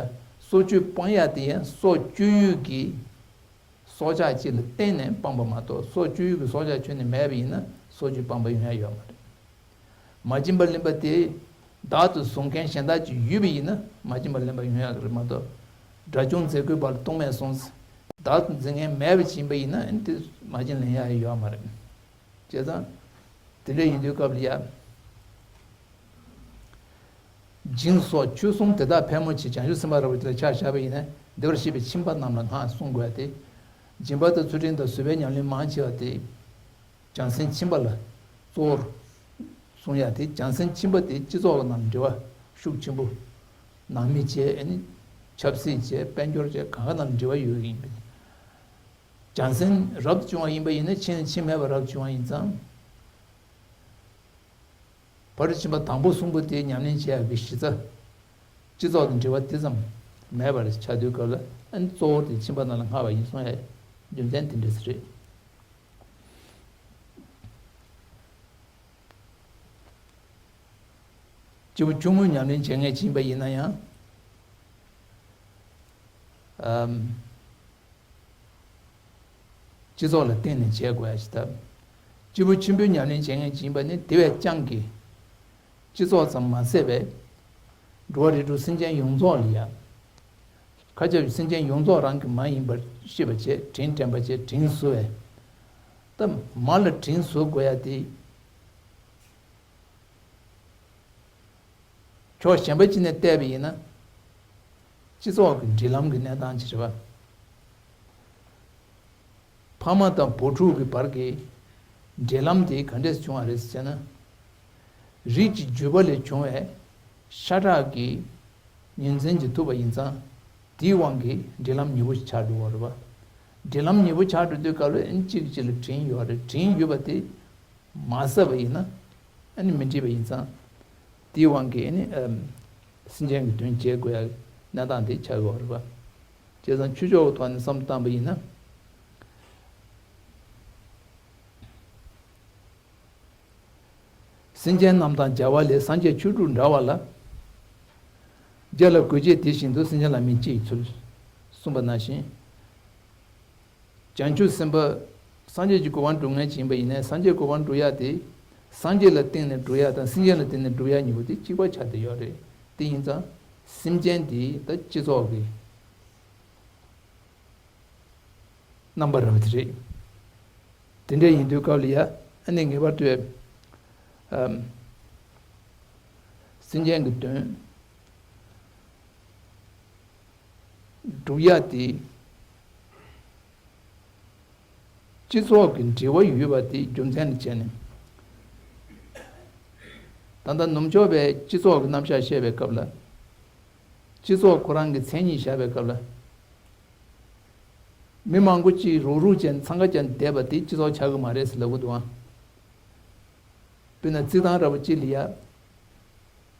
སྲོག་གཅོད་སྤང་ཡ་དེ་ཡང་སྲོག་གཅོད་ཡུལ་གྱི་སྲོག་ཆགས་ཅིག་ལ་བརྟེན་ནས་སྤངས་པ་མ་གཏོགས། སྲོག་གཅོད་ཡུལ་གྱི་སྲོག་ཆགས་ཁྱོན་ནས་མེད་པ་ཡིན་ན་སྲོག་གཅོད་སྤངས་པ་ཡོང་ཡ་ཡོད་མ་རེད། མ་བྱིན་པར་ལེན་པ་དེ་བདག་ཏུ་བཟུང་མཁན་གཞན་དག་ཅིག་ཡོད་པ་ཡིན་ན་མ་བྱིན་པར་ལེན་པ་ཡོང་ཡག་རེད་མ་གཏོགས། དགྲ་བཅོམ་མཛད་དགོས་པ་ལ་ལྟུང་མེད་གསུངས། བདག་ཏུ་འཛིན་མཁན་མེད་པ་ཅིག་ཡིན་པ་ཡིན་ན། ཨ་ནི་དེ་མ་བྱིན་ལེན་ཡག་ཡོད་མ་རེད། བྱས་ཙང་དེ་འདྲ་ཡིན་དུས་སྐབས་ལ་ཡ། སྦྱིན་སོགས་ཆོས་གསུམ་དེ་དག་ཕལ་མོ་ཆེ་བྱང་ཆུབ་སེམས་དཔའ་ར་བ་དེ་ལ་ཆ་བཞག་པ་ཡིན་ན། བདེ་བར་གཤེགས་པའི་ཁྱིམ་པ་རྣམས་ལ་སྔགས་གསུང་དགོས་ཏེ། སྦྱིན་པ་དང་ཚུལ་ཁྲིམས་དང་བཟོད་པའི་ཉམས་ལེན་མང་ཆེ་བ་དེ། བྱང་སེམས་ཁྱིམ་པ་ལ་གཙོ་བོར་གསུང་ཡ་དེ། བྱང་སེམས་ཁྱིམ་པ་དེ་སྤྱི་ཚོགས་ནང་འབྲེལ་བ་ཤུགས་ཆེན་པོ། ནང་མི་བྱས། ཨ་ནི་ཆབ་སྲིད་བྱས། དཔལ་འབྱོར་བྱས། གང་ག་ནང་འབྲེལ་བ་ཡོད་ཀྱི་ཡིན་པས། བྱང་སེམས་རབ་ཏུ་བྱུང་བ་ཡིན་པ་ཡིན་ན། ཕྱིན་ཕྱིན་མེད་པར་རབ་བྱུང་བ་ཡིན་ཙང་། ཕ་རོལ་ཕྱིན་པ་དང་པོ་གསུམ་པོ་དེ་ཉམས་ལེན་བྱེད་ཡག་གི་གཞི་རྩ། སྤྱི་ཚོགས་དང་འབྲེལ་བ་དེ་ཙམ་མེད་པར་ཆགས་དུས་སྐབས་ལ། ཨ་ནི་གཙོ་བོ་དེ་ཁྱིམ་པ་རྣམས་ལ་སྔགས་པ་ཡིན་གསུང་ཡ་རྒྱུ་མཚན་དེ་འདྲ་ཞིག་རེད། སྐྱེས་བུ་ཆུང་ངུའི་ཉམས་ལེན་བྱེད་མཁན་ཅིག་ཡིན་པ་ཡིན་ན་ཡང་། ཨམ། སྤྱི་ཚོགས་ལ་བརྟེན་ནས་བྱེད་དགོས་ཡ་ཞིག་སྟབས། སྐྱེས་བུ་ཆེན་པོའི་ཉམས་ལེན་བྱེད་མཁན་ཅིག་ཡིན་པ་ནི་དེ་བས་ཀྱང་གི། སྤྱི་ཚོགས་ཙམ་མ་ཟད་པའི་འགྲོ་བ་རིགས་དྲུག་སེམས་ཅན་ཡོངས་རྫོགས་ལ་ཡ། མཁའ་ཁྱབ་ཀྱི་སེམས་ཅན་ཡོངས་རྫོགས་རང་གི་མ་ཡིན་པར་ཤེས་པ་བྱས། དྲིན་དྲན་པ་བྱས། དྲིན་གཟོ་བས། ད་མ་ལ་དྲིན་གཟོ་དགོས་ཡ་དེ། ཕྱོགས་གཞན་པ་གཅིག་ནས་བལྟས་པ་ཡིན་ན། སྤྱི་ཚོགས་ཀྱི་སྒྲིག་ལམ་གྱི་གནས་སྟངས་ཅིག་རེད་པ། ཕ་མ་དང་བུ་ཕྲུག་གི་བར་གྱི་འབྲེལ་ལམ་དེ་ག་འདྲས་བྱུང་བ་རེད་ཟེར་ན། རིགས་ཀྱི་རྒྱུད་པ་ལས་བྱུང་བའི་ཤ་ཁྲག་གི་ཉིན་མཚན་གྱིས་ཐུབ་པ་ཡིན་ཙང་། དེའི་དབང་གིས་འབྲེལ་ལམ་ཉེ་པོ་ཞིག་ཆགས་འགྲོ་བ་རེད་པ། འབྲེལ་ལམ་ཉེ་པོ་ཆགས་འགྲོ་དུས་སྐབས་ལ་ཨ་ནི་གཅིག་གིས་གཅིག་ལ་དྲིན་ཡོད་རེད། དྲིན་ཡོད་པ་དེ་མ་བསབ་པ་ཡིན་ན་ཨ་ནི་མི་འགྲིག་པ་ཡིན་ཙང་། དེའི་དབང་གིས་ཨ་ནི་ཨམ། སེམས་ཅན་གྱི་དོན་བྱེད་དགོས་ཡ་གནས་སྟངས་དེ་ཆགས་ཀྱི་ཡོད་རེད་པ། བྱས་ཙང་ཆོས་ཕྱོགས་ཀྱི་ཐོག་ནས་བསམ་བློ་བཏང་པ་ཡིན་ན། སེམས་ཅན་རྣམས་དང་བྱ་བ་ལས། སངས་རྒྱས་ཆོས་དྲུག་འདྲ་བ་ལ། བྱ་ལ་གོས་བྱེད་དེ་བཞིན་དུ། སེམས་ཅན་ལ་མིག་ཅི་ཡི་ཚུལ། གསུངས་པ་ནང་བཞིན། བྱང་ཆུབ་སེམས་དཔའ་སངས་རྒྱས་ཀྱི་གོ་འཕང་སྒྲུབ་མཁན་ཅིག་ཡིན་པ་ཡིན་ན། སངས་རྒྱས་གོ་འཕང་སྒྲུབ་ཡ་དེ་སངས་རྒྱས་ལ་བརྟེན་ནས་སྒྲུབ་ཡ་དང་སེམས་ཅན་ལ་བརྟེན་ནས་སྒྲུབ་ཡ་གཉིས་པོ་དེ་གཅིག་པ་ཆགས་བསྡད་ཡོད་རེད། དེ་ཡིན་ཙང་སེམས་ཅན་དེ་ད་སྤྱི་ཚོགས་ཀྱི་རྣམ་པ་རང་དེ་རེད། དེ་འདྲ་ཡིན་དུས་སྐབས་ལ་ཡ་ཨ་ནི་ངེས་པར་དུ་ཨམ། སེམས་ཅན་གྱི་དོན་སྒྲུབ་ཡ་དེ། སྤྱི་ཚོགས་ཀྱི་འབྲེལ་བ་ཡོད་པ་དེ་རྒྱུ་མཚན་ལ་བྱས་ནས། ད་ལྟ་ནུབ་ཕྱོགས་པའི་སྤྱི་ཚོགས་ཀྱི་རྣམ་གཞག་བཤད་པའི་སྐབས་ལ། སྤྱི་ཚོགས་ཁོ་རང་གི་མཚན་ཉིད་བཞག་པའི་སྐབས་ལ། མི་མང་པོ་གཅིག་རུག་རུག་བྱས་ནས་འཚང་ཁ་བྱས་ནས་བསྡད་པ་དེ་སྤྱི་ཚོགས་ཆགས་ཀྱི་མ་རེད་ཟེར་ལབ་ཀྱི་འདུག་ཨང་། དཔེར་ན་རྩིག་ཐང་འདྲ་པོ་གཅིག་ལ་ཡ།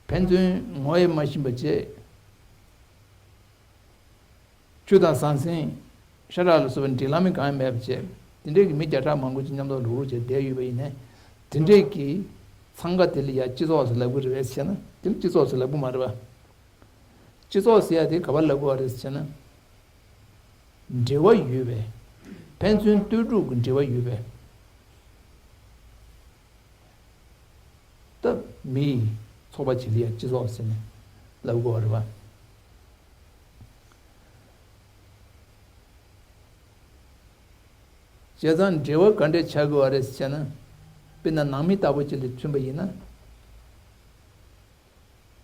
ཕན་ཚུན་ངོ་ཡང་མ་ཤེས་པ་བྱས། ཆུ་དང་ཟང་ཟིང་། ཤ་ཁྲག་ལ་སོགས་པའི་འབྲེལ་ལམ་གང་ཡང་མེད་པ་བྱས། དེ་འདྲས་ཀྱི་མི་བརྒྱ་ཕྲག་མང་པོ་ཅིག་མཉམ་དུ་རུག་རུག་བྱས་བསྡད་ཡོད་པ་ཡིན་ནའི། དེ་འདྲས་ཀྱི་འཚང་ཁ་དེ་ལ་ཡ་སྤྱི་ཚོགས་སུ་ལབ་ཀྱི་རེད་པས་ཟེར་ན། དེ་ལ་སྤྱི་ཚོགས་སུ་ལབ་ཀྱི་མ་རེད་པ། སྤྱི་ཚོགས་ཟེར་ཡ་དེ་ག་པར་ལབ་དགོས་པ་རེད་ཟེར་ན། འབྲེལ་བ་ཡོད་པའི། ཕན་ཚུན་ལྟོས་གྲུབ་ཀྱི་འབྲེལ་བ་ཡོད་པའི། ད་མིའི་ཚོགས་པ་ཅིག་ལ་ཡ་སྤྱི་ཚོགས་ཟེར་ནས་ལབ་དགོས་པ་རེད་པ། བྱས་ཙང་འབྲེལ་བ་ག་འདྲས་ཆགས་དགོས་པ་རེད་ཟེར་ན། དཔེར་ན་ནང་མི་ལྟ་བུ་ཅིག་ལ་མཚོན་པ་ཡིན་ན།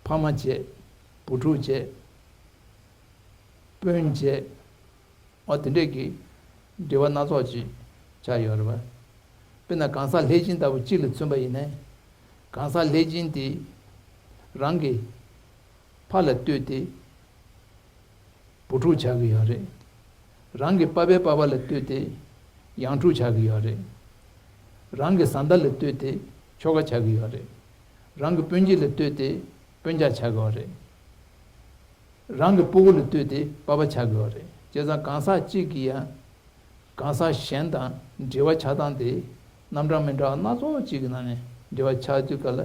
ཕ་མ་བྱས། བུ་ཕྲུག་བྱས། སྤུན་བྱས། འོ་དེ་འདྲས་ཀྱི་འབྲེལ་བ་སྣ་ཚོགས་ཅིག་ཆགས་ཡོད་རེད་པ། དཔེར་ན་གང་ཟག་ལྷས་སྦྱིན་ལྟ་བུ་གཅིག་ལ་མཚོན་པ་ཡིན་ན། གང་ཟག་ལྷས་སྦྱིན་དེ་རང་གི་ཕ་ལ་ལྟོས་ཏེ། བུ་ཕྲུག་ཆགས་ཀྱི་ཡོད་རེད། རང་གི་པ་ཕའི་པ་ཕ་ལ་ལྟོས་ཏེ་ཡང་ཕྲུག་ཆགས་ཀྱི་ཡོད་རེད། རང་གི་བཟའ་ཟླ་ལ་ལྟོས་ཏེ་ཁྱོ་ག་ཆགས་ཀྱི་ཡོད་རེད། རང་གི་སྤུན་མཆེད་ལ་ལྟོས་ཏེ་སྤུན་ཀྱག་ཆགས་ཀྱི་ཡོད་རེད། རང་གི་སྤུ་གུ་ལ་ལྟོས་ཏེ་པ་ཕ་ཆགས་ཀྱི་ཡོད་རེད། བྱས་ཙང་གང་ཟག་གཅིག་གིས་ཡང་། གང་ཟག་གཞན་དང་འབྲེལ་བ་ཆགས་སྟངས་དེ་རྣམ་གྲངས་མི་འདྲ་བ་སྣ་ཚོགས་གཅིག་གི་ནང་ནས་འབྲེལ་བ་ཆགས་དུས་སྐབས་ལ།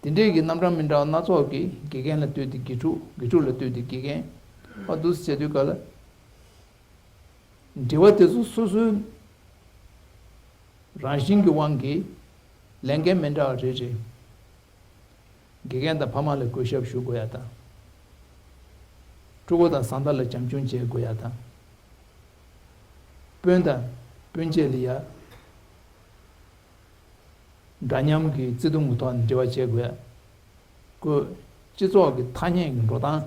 དེ་འདྲས་ཀྱི་རྣམ་གྲངས་མི་འདྲ་བ་སྣ་ཚོགས་ཀྱིས་དགེ་རྒན་ལ་ལྟོས་ཏེ་དགེ་ཕྲུག་དགེ་ཕྲུག་ལ་ལྟོས་ཏེ་དགེ་རྒན། ཨ་འདུག་སེ་བྱེད་དུས་སྐབས་ལ། འབྲེལ་བ་དེ་ཚོ་སོ་སོའི་རང་བཞིན་གྱི་དབང་གིས་ལས་འགན་མི་འདྲ་བ་རེ་རེ། དགེ་རྒན་དང་ཕ་མ་ལ་གུས་ཞབས་ཞུ་དགོས་ཡ་དང་། ཕྲུ་གུ་དང་བཟའ་ཟླ་ལ་བྱམས་སྐྱོང་བྱེད་དགོས་ཡ་དང་། སྤུན་དང་སྤུན་མཆེད་ལ་ཡ། འདྲ་མཉམ་གྱི་བརྩེ་དུང་གི་ཐོག་ནས་འབྲེལ་བ་བྱེད་དགོས། ཁོ་སྤྱི་ཚོགས་ཀྱི་ཐ་སྙད་ཀྱི་འགྲོ་སྟངས།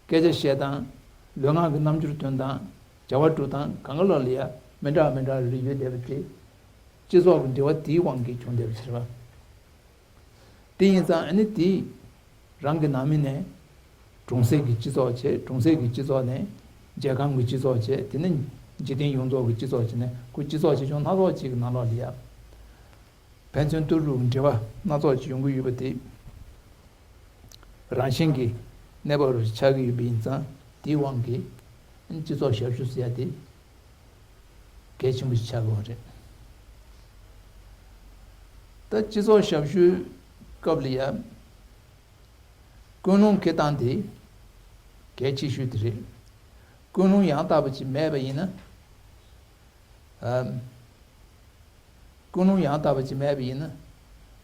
སྐད་ཆ་བཤད་སྟངས། ལུས་ངག་གི་རྣམ་འགྱུར་སྟོན་སྟངས། བྱ་བ་སྒྲུབ་སྟངས་གང་ག་ལོག་ལ་ཡ་མི་འདྲ་བ་མི་འདྲ་བ་རེ་རེ་ཡོད་བསྡད་པ་དེ། སྤྱི་ཚོགས་ཀྱི་འབྲེལ་བ་དེའི་དབང་གིས་བྱུང་བསྡད་པ་ཟེར་བ། དེ་ཡིན་ཙང་ཨ་ནི་དེས་རང་གི་ནང་མི་ནས་གྲོང་གསེབ་ཀྱི་སྤྱི་ཚོགས་བྱས། གྲོང་གསེབ་ཀྱི་སྤྱི་ཚོགས་ནས་རྒྱལ་ཁམས་ཀྱི་སྤྱི་ཚོགས་བྱས། དེ་ནས་འཇིག་རྟེན་ཡོངས་རྫོགས་ཀྱི་སྤྱི་ཚོགས་བྱས་ནས་ཁོ་སྤྱི་ཚོགས་ཆེ་ཆུང་སྣ་ཚོགས་ཅིག་གི་ནང་ལོགས་ལ་ཡ། ཕན་ཚུན་ལྟོས་གྲུབ་འབྲེལ་བ་སྣ་ཚོགས་ཅིག་ཡོང་གི་ཡོད་པ་དེ། རང་བཞིན་གྱིས་གནས་བབ་རེ་ཆགས་ཀྱི་ཡོད་པ་ཡིན་ཙང་དེའི་དབང་གིས་སྤྱི་ཚོགས་ཞབས་ཞུ་ཟེར་ཡ་དེ་གལ་ཆེན་པོ་ཞིག་ཆགས་ཀྱི་ཡོད་རེད། ད་སྤྱི་ཚོགས་ཞབས་ཞུའི་སྐབས་ལ་ཡ། ཀུན་སློང་འཁྱེར་སྟངས་དེ་གལ་ཆེ་ཤོས་དེ་རེད། ཀུན་སློང་ཡང་དག་པ་ཅིག་མེད་པ་ཡིན་ན། ཨམ། ཀུན་སློང་ཡང་དག་པ་ཅིག་མེད་པ་ཡིན་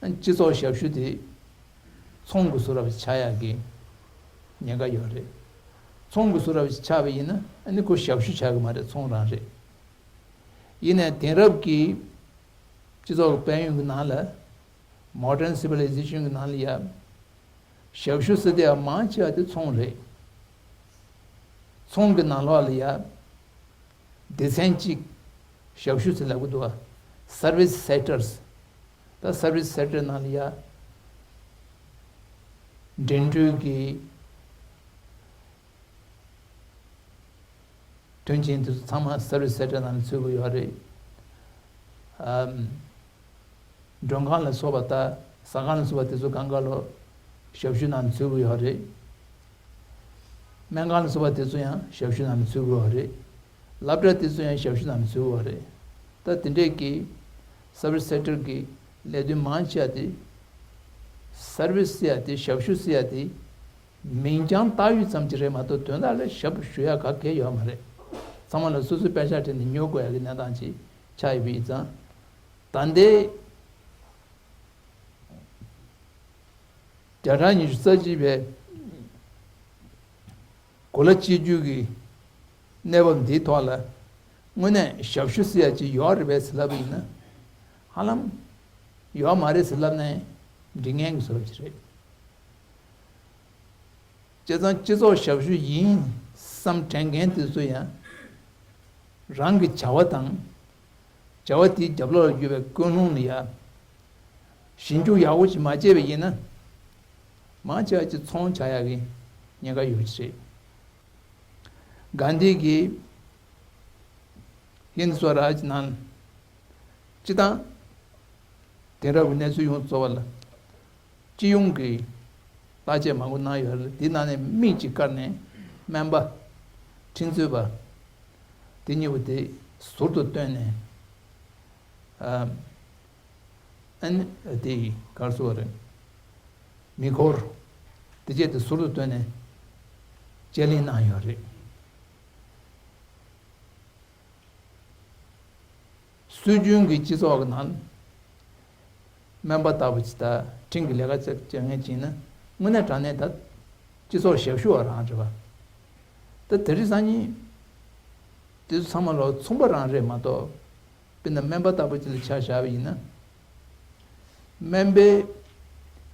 ན། སྤྱི་ཚོགས་ཞབས་ཞུ་དེ་ཚོང་གི་བཟོ་འདྲ་ཆགས་ཡག་གི་ཉེན་ཁ་ཡོད་རེད། ཚོང་གི་བཟོ་འདྲ་ཆགས་པ་ཡིན་ན་ཨ་ནི་ཁོ་ཞབས་ཞུ་ཆགས་ཀྱི་མ་རེད། ཚོང་རང་རེད། ཡིན་ནའི་དེང་རབས་ཀྱི་སྤྱི་ཚོགས་ཀྱི་དཔལ་ཡོན་གྱི་ནང་ལ། Modern civilization གྱི་ནང་ལ་ཡ། ཞབས་ཞུ་ཟེར་དེ་ཡང་མང་ཆེ་བ་དེ་ཚོང་རེད། ཚོང་གི་ནང་ལོགས་ལ་ཡ། སྡེ་ཚན་གཅིག་ཞབས་ཞུ་ཟེར་ལབ་ཀྱི་འདུག་བ། Service Sectors། ད་Service Sector ནང་ལ་ཡ་འགྲིམ་འགྲུལ་གྱི་མཐུན་རྐྱེན་དེ་ཚོ་ཚང་མ་Service Sector ནང་ལ་ཚུད་ཀྱི་ཡོད་རེད། ཨམ། མགྲོན་ཁང་ལ་སོགས་པ་དང་ཟ་ཁང་ལ་སོགས་པ་དེ་ཚོ་གང་ག་ལོ་ཞབས་ཞུ་ནང་ཚུད་ཀྱི་ཡོད་རེད། སྨན་ཁང་ལ་སོགས་པ་དེ་ཚོ་ཡང་ཞབས་ཞུ་ནང་ཚུད་ཀྱི་ཡོད་རེད། སློབ་གྲྭ་དེ་ཚོ་ཡང་ཞབས་ཞུ་ནང་ཚུད་ཀྱི་ཡོད་རེད། ད་དེ་འདྲས་ཀྱི་Service Sector གི་ལས་དོན་མང་ཆེ་བ་དེ། Service ཟེར་ཡ་དེ་ཞབས་ཞུ་ཟེར་ཡ་དེ། མིང་རྐྱང་བཏགས་ཡུལ་ཙམ་གྱི་རེད་མ་གཏོགས་དོན་དག་ལ་ཞབས་ཞུ་ཡ་ག་གེ་ཡོད་མ་རེད། ཚང་མ་ལ་སོ་སོའི་པད་ཤག་སྤྲད་ནས་ཉོ་དགོས་ཡ་གི་གནས་སྟངས་ཅིག་ཆགས་ཡོད་པ་ཡིན་ཙང་། ད་ལྟའི་བརྒྱ་ཕྲག་ཉི་ཤུ་རྩ་གཅིག་པའི་གོ་ལ་གཅིག་གྱུར་གྱི་གནས་བབ་འདིའི་ཐོག་ལ་དངོས་གནས་ཞབས་ཞུ་ཟེར་ཡ་ཅིག་ཡོད་རེད་པས་ཟེར་ལབ་པ་ཡིན་ན། ཧ་ལམ་ཡོད་མ་རེད་ཟེར་ལབ་ན་འགྲིག་མཁན་གྱི་བཟོ་འདྲ་ཅིག་རེད། བྱས་ཙང་སྤྱི་ཚོགས་ཞབས་ཞུ་ཡིན་བསམ་དྲན་མཁན་དེ་ཚོ་ཡང་རང་གི་བྱ་བ་དང་། བྱ་བ་དེའི་རྒྱབ་ལོགས་ལ་ཡོད་པའི་ཀུན་སློང་ལ་ཡ། ཞིབ་འཇུག་ཡག་པོ་ཞིག་མ་བྱས་པ་ཡིན་ན། མང་ཆེ་བ་ཅིག་ཚོང་རྒྱག་ཡག་གི་ཉེན་ཁ་ཡོད་ཀྱི་རེད། གྷན་དྷི་གིས་ཧིན་སྭ་རཱཇ་ནང་སྤྱི་བཏང་དེང་རབས་ཀྱི་གནས་ཚུལ་ཡོངས་རྫོགས་པ་ལ་སྤྱི་ཡོངས་ཀྱི་བརྟག་དཔྱད་མང་པོ་གནང་ཡོད་རེད། དེའི་ནང་ནས་མིག་ཅིག་བཀར་ནས་སྨན་པ། ཁྲིམས་རྩོད་པ། དེ་གཉིས་པོ་དེ་ཟུར་དུ་བཏོན་ནས། ཨ། ཨ་ནི་དེ་གར་སོ་རེད། མི་འཁོར། དེ་བཅས་དེ་ཟུར་དུ་བཏོན་ནས་དཔྱད་གླེང་གནང་ཡོད་རེད། སྲོལ་རྒྱུན་གྱི་སྤྱི་ཚོགས་ཀྱི་ནང་སྨན་པ་ལྟ་བུ་ཅིག་དང་ཁྲིམས་ཀྱི་ལས་ཀ་བྱེད་མཁན་ཅིག་ཡིན་ན་དངོས་གནས་དྲང་གནས་ད་སྤྱི་ཚོགས་ཞབས་ཞུ་བ་རང་རེད་བ། ད་དེ་རིང་སང་ཉིན་དེ་ཚོ་ཚང་མ་ལོ་མཚུངས་པ་རང་རེད་མ་གཏོགས། དཔེར་ན་སྨན་པ་ལྟ་བུ་ཅིག་ལ་ཆ་བཞག་པ་ཡིན་ན། སྨན་པའི་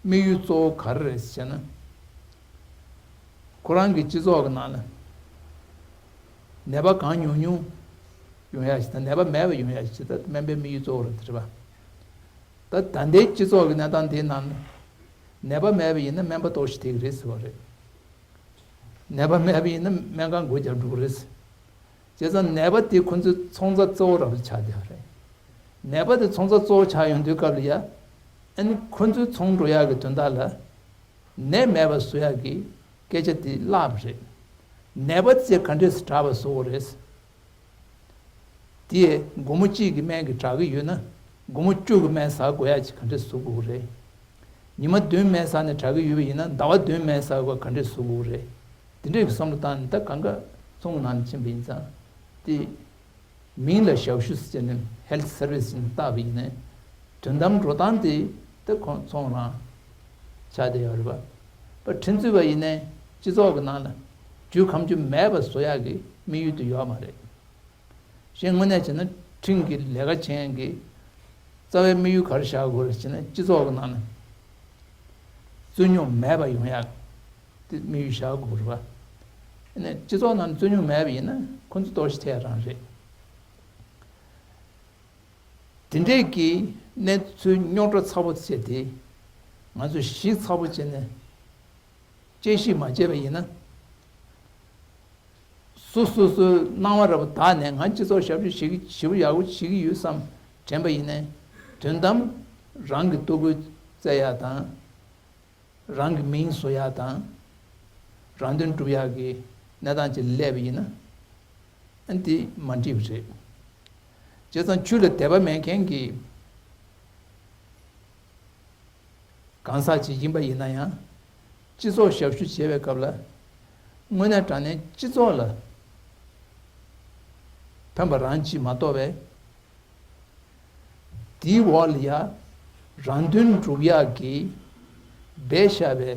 དམིགས་ཡུལ་གཙོ་བོ་ག་རེ་རེད་ཟེར་ན། ཁོ་རང་གི་སྤྱི་ཚོགས་ཀྱི་ནང་ལ་ནད་པ་གང་ཉུང་ཉུང་ཡོང་ཡ་ཞིག་དང་ནད་པ་མེད་པ་ཡོང་ཡ་ཞིག་ད་སྨན་པའི་དམིགས་ཡུལ་གཙོ་བོ་རེད་དེ་རེད་པ། ད་ད་ལྟའི་སྤྱི་ཚོགས་ཀྱི་གནས་སྟངས་དེའི་ནང་ནས་ནད་པ་མེད་པ་ཡིན་ན་སྨན་པ་ཏོག་ཙམ་ཐེབས་ཀྱི་རེད་ཟེར་བ་རེད། ནད་པ་མེད་པ་ཡིན་ན་སྨན་ཁང་སྒོ་བརྒྱབ་འགྲོ་གི་རེད། བྱས་ཙང་ནད་པ་དེ་ཁོ་ཚོའི་ཚོང་རྩ་གཙོ་བོ་རང་ཆགས་བསྡད་པ་རེད། ནད་པ་དེ་ཚོང་རྩ་གཙོ་བོ་ཆགས་ཡོང་དུས་སྐབས་ལ་ཡ། ཨ་ནི་ཁོ་ཚོའི་ཚོང་འགྲོ་ཡག་གི་དོན་དག་ལ། ནད་མེད་པ་བཟོ་ཡག་གི་སྐད་ཆ་དེ་བརླག་པ་རེད། ནད་པ་དེ་ག་འདྲས་སེ་དྲག་པ་བཟོ་དགོས་རེད། དེས་སྒོར་མོ་གཅིག་གི་སྨན་གྱིས་དྲག་གི་ཡོད་ན། སྒོར་མོ་བཅུ་གི་སྨན་ཟ་དགོས་ཡ་ཅིག་ག་འདྲས་བཟོ་དགོས་རེད། ཉི་མ་བདུན་སྨན་ཟ་ནས་དྲག་གི་ཡོད་པ་ཡིན་ན་ཟླ་བ་བདུན་སྨན་ཟ་དགོས་ག་འདྲས་བཟོ་དགོས་རེད། དེ་འདྲས་ཀྱི་བསམ་བློ་བཏང་ནས་ད་གང་ག་ཚོང་གི་ནང་ནས་ཕྱིན་པ་ཡིན་ཙང་དེ། མིང་ལ་ཞབས་ཞུ་ཟེར་ནས་Health Service ནས་བཏགས་པ་ཡིན་ནའི། དོན་དམ་འགྲོ་སྟངས་དེ་ད་ཁོང་ཚོང་རང་ཆགས་བསྡད་ཡོད་རེད་པ། པ་ཁྲིམས་རྩོད་པ་ཡིན་ནའི་སྤྱི་ཚོགས་ཀྱི་ནང་ལ་རྒྱུ་ཁམས་རྒྱུ་མེད་པ་བཟོ་ཡག་གི་དམིགས་ཡུལ་དེ་ཡོད་མ་རེད། གཞན་དངོས་གནས་བྱས་ན་ཁྲིམས་ཀྱི་ལས་ཀ་བྱེད་མཁན་གྱི་རྩ་བའི་དམིགས་ཡུལ་ག་རེ་བཞག་དགོས་རེད་ཟེར་ན་སྤྱི་ཚོགས་ཀྱི་ནང་ནས་རྩོད་རྙོག་མེད་པ་ཡོང་ཡག་དེ་དམིགས་ཡུལ་བཞག་དགོས་རེད་པ། ཨ་ནི་སྤྱི་ཚོགས་ནང་ནས་རྩོད་རྙོག་མེད་པ་ཡིན་ན་ཁོ་ཚོ་ཏོག་ཙམ་ཐེབས་རང་རེད། དེ་འདྲས་ཀྱི་གནས་ཚུལ་རྙོག་དྲ་ཚ་པོ་བྱས་ཏེ་ང་ཚོས་ཞིབ་ཚགས་པོ་བྱས་ནས་དཔྱད་ཞིབ་མ་བྱས་པ་ཡིན་ན། སོ་སོ་སོའི་སྣང་བ་ར་བ་དག་ནས་ང་སྤྱི་ཚོགས་ཞབས་ཞུ་བྱེད་ཀྱི་ཞེ་པོ་ཡག་པོ་བྱེད་ཀྱི་ཡོད་བསམ་དྲན་པ་ཡིན་ནའི་དོན་དམ་རང་གི་ལྟོ་གོས་བཙལ་ཡག་དང་། རང་གི་མིང་བཟོ་ཡག་དང་། རང་དོན་སྒྲུབ་ཡག་གི་གནས་སྟངས་ཅིག་སླེབས་པ་ཡིན་ན། ཨ་འདི་མ་འགྲིག་པ་རེད། བྱས་ཙང་ཆོས་ལ་དད་པ་མེད་མཁན་གྱི་གང་ཟག་ཅིག་ཡིན་པ་ཡིན་ན་ཡང་། སྤྱི་ཚོགས་ཞབས་ཞུ་བྱེད་པའི་སྐབས་ལ། དངོས་གནས་དྲང་གནས་སྤྱི་ཚོགས་ལ་ཕན་པ་རང་ཅིག་མ་གཏོགས་པའི། དེའི་འོག་ལ་ཡ། རང་དོན་སྒྲུབ་ཡག་གི་སྦས་བཞག་པའི་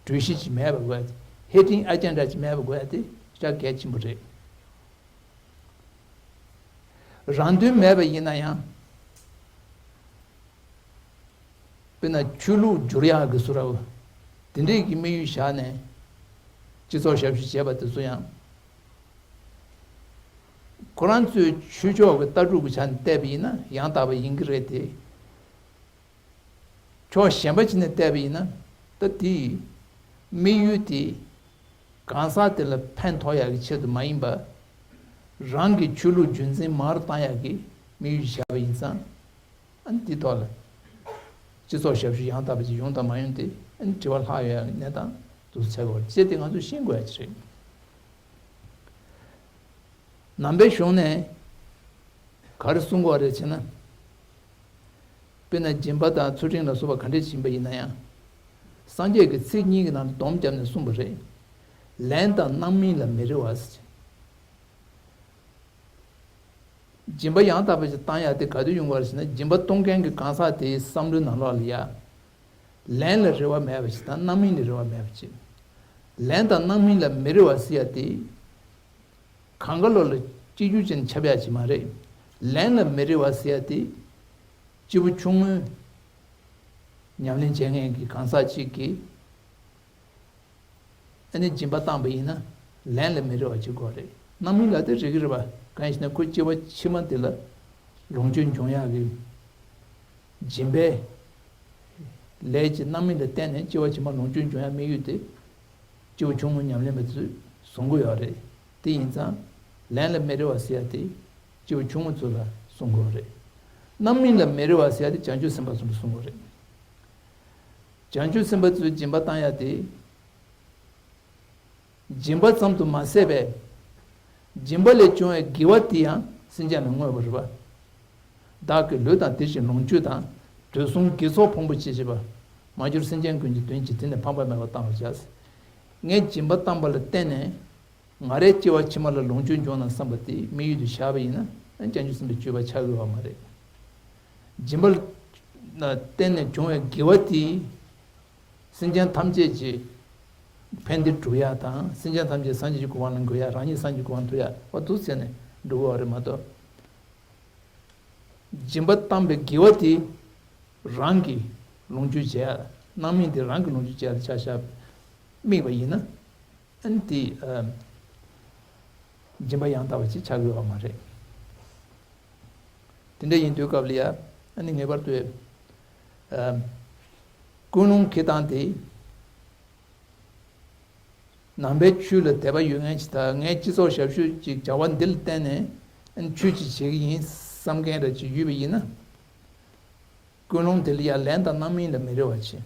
གྲོས་གཞི་ཅིག་མེད་པ་དགོས། Hidden Agenda ཅིག་མེད་པ་དགོས་ཡ་དེ་ཞེ་དྲག་གལ་ཆེན་པོ་རེད། རང་དོན་མེད་པ་ཡིན་ན་ཡང་། དཔེར་ན་ཆོས་ལུགས་བསྒྱུར་ཡག་གི་བཟོ་འདྲ་བོ། དེ་འདྲས་ཀྱི་དམིགས་ཡུལ་བཞག་ནས་སྤྱི་ཚོགས་ཞབས་ཞུ་བྱས་པ་དེ་ཚོ་ཡང་ ཁོ་རང་ཚོའི་ཆོས་ཕྱོགས་ཀྱི་ལྟ་གྲུབ་ཀྱི་ཆ་ནས་བལྟས་པ་ཡིན་ན་ཡང་དག་པ་ཡིན་གྱི་རེད་དེ། ཕྱོགས་གཞན་པ་ཅིག་ནས་བལྟས་པ་ཡིན་ན། ད་དེའི་དམིགས་ཡུལ་དེ་གང་ཟག་དེ་ལ་ཕན་ཐོགས་ཡག་གི་ཆེད་དུ་མ་ཡིན་པར། རང་གི་ཆོས་ལུགས་རྒྱུན་འཛིན་མར་བཏང་ཡག་གི་དམིགས་ཡུལ་བཞག་པ་ཡིན་ཙང་། ཨ་ནི་དེའི་ཐོག་ལ་སྤྱི་ཚོགས་ཞབས་ཞུ་ཡང་དག་པ་ཅིག་ཡོང་དང་མ་ཡོང་དེ། ཨ་ནི་དྲི་བ་ལྷག་ཡོད་ཡག་གི་གནས་སྟངས་འདུག་སེ་ཆགས་ཀྱི་ཡོད་རེད། ཅེས་དེ་ང་ཚོས་ཤེས་དགོས་ཡག་ཅིག་རེད། ནང་པའི་གཞུང་ནས་ག་རེ་གསུང་གི་ཡོད་རེད་ཟེར་ན། དཔེར་ན་སྦྱིན་པ་དང་ཚུལ་ཁྲིམས་ལ་སོགས་པ་ག་འདྲས་བྱིན་པ་ཡིན་ན་ཡང་། སངས་རྒྱས་ཀྱིས་ཚིག་གཉིས་ཀྱི་ནང་དུ་སྡོམ་བརྒྱབ་ནས་གསུངས་པ་རེད། ལན་དང་རྣམ་སྨིན་ལ་མི་རེ་བ་ཟེར། སྦྱིན་པ་ཡང་དག་པ་ཞིག་བཏང་ཡག་དེ་ག་དུས་ཡོང་གི་ཡོད་རེད་ཟེར་ན། སྦྱིན་པ་གཏོང་མཁན་གྱི་གང་ཟག་དེའི་བསམ་བློའི་ནང་ལོགས་ལ་ཡ། ལན་ལ་རེ་བ་མེད་པ་ཞིག་དང་རྣམ་སྨིན་ལ་རེ་བ་མེད་པ་ཞིག། ལན་དང་རྣམ་སྨིན་ལ་མི་རེ་བ་ཟེར་ཡག་དེ། གང་ག་ལོ་ལ་གཅིག་གྱུར་ཅན་ཁྱབ་ཡག་ཅིག་མ་རེད། ལན་ལ་མི་རེ་བ་ཟེར་ཡག་དེ། སྐྱེས་བུ་ཆུང་ངུའི་ཉམས་ལེན་བྱེད་མཁན་གྱི་གང་ཟག་ཅིག་གིས། ཨ་ནི་སྦྱིན་པ་བཏང་པ་ཡིན་ན་ལན་ལ་མི་རེ་བ་བྱེད་དགོས་རེད། རྣམ་སྨིན་ལ་དེ་རེ་གི་རེད་པ། གང་ཡིན་ཟེར་ན་ཁོ་སྐྱེ་བ་ཕྱི་མ་དེ་ལ་ལོངས་སྤྱོད་འབྱུང་ཡག་གི་སྦྱིན་པའི་ལས་ཀྱི་རྣམ་སྨིན་ལ་བརྟེན་ནས་སྐྱེ་བ་ཕྱི་མ་ལོངས་སྤྱོད་འབྱུང་ཡག་དམིགས་ཡུལ་དེ་སྐྱེས་བུ་ཆུང་ངུ་ཉམས་ལེན་པ་ཚོས་བཟུང་གི་ཡོད་རེད། དེ་ཡིན་ཙང་ལན་ལ་མི་རེ་བ་ཟེར་ཡག་དེ་སྐྱེས་བུ་ཆུང་ངུ་ཚོ་ལ་གསུང་གི་ཡོད་རེད། རྣམ་སྨིན་ལ་མི་རེ་བ་ཟེར་ཡག་དེ་བྱང་ཆུབ་སེམས་དཔའ་ཚོ་ལ་གསུང་གི་ཡོད་རེད། བྱང་ཆུབ་སེམས་དཔའ་ཚོས་སྦྱིན་པ་བཏང་ཡག་དེ། སྦྱིན་པ་ཙམ་དུ་མ་ཟད་པའི། སྦྱིན་པ་ལས་བྱུང་བའི་དགེ་བ་དེ་ཡང་སེམས་ཅན་ལ་བསྔོས་པ་རེད་པ། བདག་གི་ལུས་དང་དེ་བཞིན་ལོངས་སྤྱོད་དང་། དུས་གསུམ་དགེ་ཚོགས་ཕུང་པོ་ཅི་མཆིས་པ། མ་གྱུར་སེམས་ཅན་ཀུན་གྱི་དོན་གྱིས། དེང་ནས་ཕངས་པ་མེད་པར་བཏང་བར་བྱ། ངས་སྦྱིན་པ་བཏང་པ་ལ་བརྟེན་ནས། ང་རའི་སྐྱེ་བ་ཕྱི་མ་ལ་ལོངས་སྤྱོད་འབྱུང་ན་བསམ་པ་དེ་དམིགས་ཡུལ་དུ་བཞག་པ་ཡིན་ན། བྱང་ཆུབ་སེམས་དཔའི་སྤྱོད་པ་ཆགས་ཀྱི་ཡོད་མ་རེད། སྦྱིན་པ་ལ་བརྟེན་ནས་བྱུང་བའི་དགེ་བ་དེས་སེམས་ཅན་ཐམས་ཅད་ཀྱི་ཕན་བདེ་སྒྲུབ་ཡག་དང་། སེམས་ཅན་ཐམས་ཅད་སངས་རྒྱས་ཀྱི་གོ་འཕང་ལ་འགོད་ཡག་རང་ཉིད་སངས་རྒྱས་ཀྱི་གོ་འཕང་ཐོབ་ཡག་འོ་འདུག་ཟེར་ནས་འགྲོ་གི་ཡོད་རེད་མ་གཏོགས། སྦྱིན་པ་བཏང་པའི་དགེ་བ་དེ་རང་གི་ལོངས་སྤྱོད་བྱེད་ཡག་རྣམ་སྨིན་དེ་རང་གི་ལོངས་སྤྱོད་བྱེད་ཡག་ལ་ཆ་བཞག་དམིགས་པ་ཡིན་ན། ཨ་ནི་དེ་ཨ། སྦྱིན་པ་ཡང་དག་པ་ཅིག་ཆགས་ཀྱི་ཡོད་མ་རེད། དེ་འདྲ་ཡིན་དུས་སྐབས་ལ་ཡ། ཨ་ནི་ངེས་པར་དུ་ཨ། ཀུན་སློང་འཁྱེར་སྟངས་དེ། ནང་པའི་ཆོས་ལ་དད་པ་ཡོད་མཁན་ཅིག་དང་། ངས་སྤྱི་ཚོགས་ཞབས་ཞུ་ཅིག་བྱ་བ་འདི་ལ་བརྟེན་ནས་ཨ་ནི་ཆོས་ཅིག་བྱེད་ཀྱི་ཡིན་བསམ་མཁན་འདྲ་ཅིག་ཡོད་པ་ཡིན་ན། ཀུན་སློང་དེ་ལ་ཡང་ལན་དང་རྣམ་སྨིན་ལ་མི་རེ་བ་བྱེད།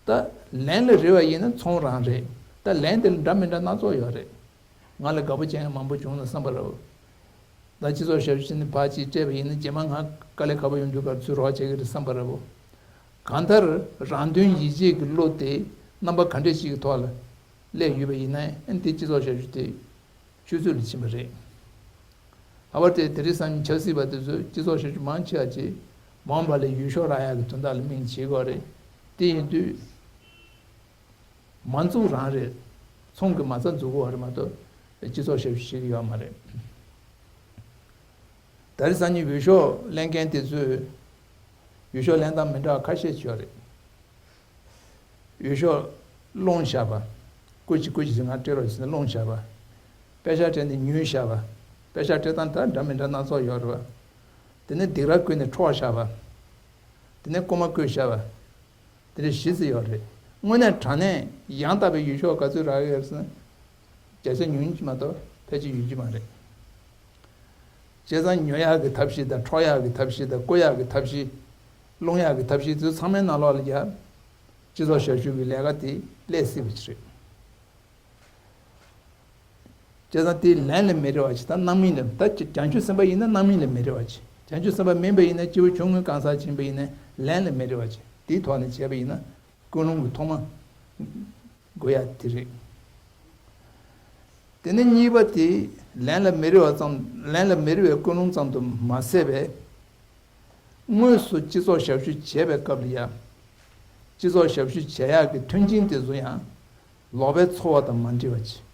ད་ལན་ལ་རེ་བ་ཡིན་ན་ཚོང་རང་རེད། ད་ལན་དེ་ལ་འདྲ་མི་འདྲ་སྣ་ཚོགས་ཡོད་རེད། ང་ལ་དགའ་པོ་བྱེད་མཁན་མང་པོ་བྱུང་ན་བསམ་པ་རེད་བོ། ད་སྤྱི་ཚོགས་ཞབས་ཞུ་ནས་ཕར་ཅིག་སྤྲད་པ་ཡིན་ན། རྗེས་མ་ང་དཀའ་ལས་ཁག་པོ་ཡོང་དུས་སྐབས་ཚུར་རོགས་བྱེད་ཀྱི་རེད་བསམ་པ་རེད་བོ། གང་ལྟར་རང་དོན་ཡིད་བྱེད་ཀྱི་བློ་དེ་རྣམ་པ་ག་འདྲ་ཞིག་གི་ཐོག་ལ་སླེབས་ཡོད་པ་ཡིན་ན། ཨ་ནི་དེ་སྤྱི་ཚོགས་ཞབས་ཞུ་དེ་ཆུད་ཟོས་ལ་ཕྱིན་པ་རེད། ལྷག་པར་དུ་དེ་རིང་སང་ཉིན་ཆབ་སྲིད་པ་དེ་ཚོས་སྤྱི་ཚོགས་ཞབས་ཞུ་མང་ཆེ་བ་ཅིག་མ་འོངས་པ་ལ་ཡུལ་ཤུལ་རག་ཡག་གི་དོན་དག་ལ་དམིགས་ནས་བྱེད་དགོས་རེད། དེ་ཡིན་དུས་མ་འཛུགས་རང་རེད། ཚོང་གི་མ་རྩ་འཛུགས་དགོས་རེད་མ་གཏོགས་སྤྱི་ཚོགས་ཞབས་ཞུ་བྱེད་ཀྱི་ཡོད་མ་རེད། དེ་རིང་སང་ཉིན་འོས་ཤོག་ལེན་མཁན་དེ་ཚོས་འོས་ཤོག་ལེན་སྟངས་མི་འདྲ་བ་ཁ་ཤས་ཅིག་ཡོད་རེད། འོས་ཤོག་སློང་བཞག་པ། བརྐོས་ཤིག་བརྐོས་ཤིག་ཟེར། ང་སྤྲད་རོགས་ཟེར་ནས་སློང་བཞག་པ། པེ་ཤག་སྤྲད་ནས་ཉོས་བཞག་པ། པེ་ཤག་སྤྲད་སྟངས་ད་འདྲ་མི་འདྲ་སྣ་ཚོགས་ཡོད་རེད་པ། དེ་ནས་སྡིགས་ར་བསྐུལ་ནས་འཕྲོག་བཞག་པ། དེ་ནས་རྐུན་མ་བརྐོས་བཞག་པ། དེ་འདྲ་བཞི་ཙམ་ཡོད་རེད། དངོས་གནས་དྲང་གནས་ཡང་དག་པའི་འོས་ཤོག་ག་ཚོད་རག་གི་ཡོད་ཟེར་ན། བརྒྱ་ཆ་ཉུང་ཉུང་ཅིག་མ་གཏོགས་ཕལ་ཆེར་ཡོད་ཀྱི་མ་རེད། བྱས་ཙང་ཉོ་ཡག་གི་ཐབས་ཤེས་དང་། འཕྲོག་ཡག་གི་ཐབས་ཤེས་དང་། བརྐོ་ཡག་གི་ཐབས་ཤེས། སློང་ཡག་གི་ཐབས་ཤེས་དེ་ཚོ་ཚང་མའི་ནང་ལོགས་ལ་ཡ། སྤྱི་ཚོགས་ཞབས་ཞུ་གི་ལས་ཀ་དེ་སླེབས་སྲིད་པ་ཅིག་རེད། བྱས་ཙང་དེ་ལན་ལ་མི་རེ་བ་བྱེད་དང་། རྣམ་སྨིན་ལ། ད་བྱང་ཆུབ་སེམས་དཔའ་ཡིན་ན་རྣམ་སྨིན་ལ་མི་རེ་བ་བྱེད། བྱང་ཆུབ་སེམས་དཔའ་མིན་པ་ཡིན་ན། སྐྱེས་བུ་ཆུང་ངུའི་གང་ཟག་ཅིག་ཡིན་པ་ཡིན་ན་ལན་ལ་མི་རེ་བ་བྱེད། དེའི་ཐོག་ནས་བྱས་པ་ཡིན་ན་ཀུན་སློང་གི་ཐོག་མ་དགོས་ཡ་དེ་རེད། དེ་ནས་གཉིས་པ་དེ་ལན་ལ་མི་རེ་བ་ཙམ། ལན་ལ་མི་རེ་བའི་ཀུན་སློང་ཙམ་དུ་མ་ཟད་པའི། དངོས་སུ་སྤྱི་ཚོགས་ཞབས་ཞུ་བྱས་པའི་སྐབས་ལ་ཡང་། སྤྱི་ཚོགས་ཞབས་ཞུ་བྱེད་ཡག་གི་མཐུན་རྐྱེན་དེ་ཚོ་ཡང་ལོག་པའི་འཚོ་བ་དང་མ་འདྲེས་པ་ཅིག།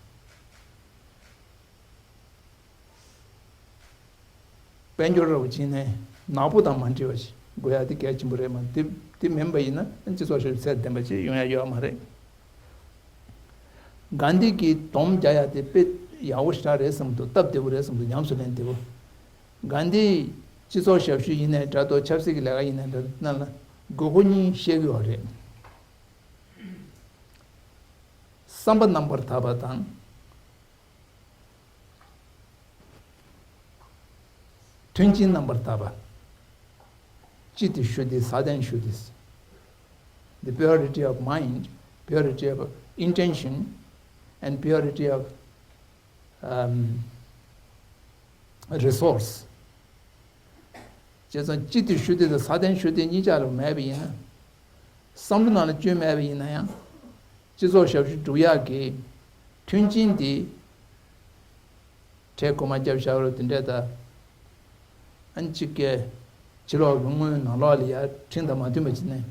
དཔལ་འབྱོར་ར་བ་ཅིག་ནས་ནག་པོ་དང་མ་འདྲེས་པ་ཞིག་དགོས་ཡ་དེ་གལ་ཆེན་པོ་རེད་མ། དེ་དེ་མིན་པ་ཡིན་ན་སྤྱི་ཚོགས་ཞབས་ཞུ་ཚད་ལྡན་པ་ཅིག་ཡོང་ཡ་ཡོད་མ་རེད། དགའ་ལྡན་གྱི་སྡོམ་རྒྱག་ཡ་དེ་དཔེ་ ཡག་པོ་ཞེ་དྲག་རེད་བསམ་འདུག་སྟབས་བདེ་པོ་རེད་བསམ་འདུག་ཉམས་སུ་ལེན་བདེ་པོ། གྷན་དྷིའི་སྤྱི་ཚོགས་ཞབས་ཞུ་ཡིན་ནའི་འདྲ་འདུག་ཆབ་སྲིད་ཀྱི་ལས་ཀ་ཡིན་ནའི་འདྲ་འདུག་ནང་ལ་དགོས་མཁོ་གཉིས་བཤད་ཀྱི་ཡོད་རེད། བསམ་པ་རྣམ་པར་དག་པ་དང་། མཐུན་རྐྱེན་རྣམ་པར་དག་པ། ཅི་ཏི་ཤུ་ཏི་ས་ཏན་ཤུ་ཏི། The purity of mind, purity of intention, and purity of, um, resource. བྱས་ཙང་ཅི་ཏི་ཤུ་ཏི་དང་ས་ཏན་ཤུ་ཏི་གཉིས་ཆ་ལ་མེད་པ་ཡིན་ན། བསམ་བློ་ནང་ལ་བཅོས་མེད་པ་ཡིན་ན་ཡང་། སྤྱི་ཚོགས་ཞབས་ཞུ་སྒྲུབ་ཡག་གི་མཐུན་རྐྱེན་འདི། ཁྲལ་གོང་མ་བརྒྱབ་བཞག་རོགས་དེ་འདྲས་དང་། ཨ་ནི་གཅིག་གིས་ཕྱི་ལོགས་ཀྱི་དངུལ་ནང་ལོགས་ལ་ཡར་ཁྲིམས་དང་མ་མཐུན་པ་བྱས་ནས་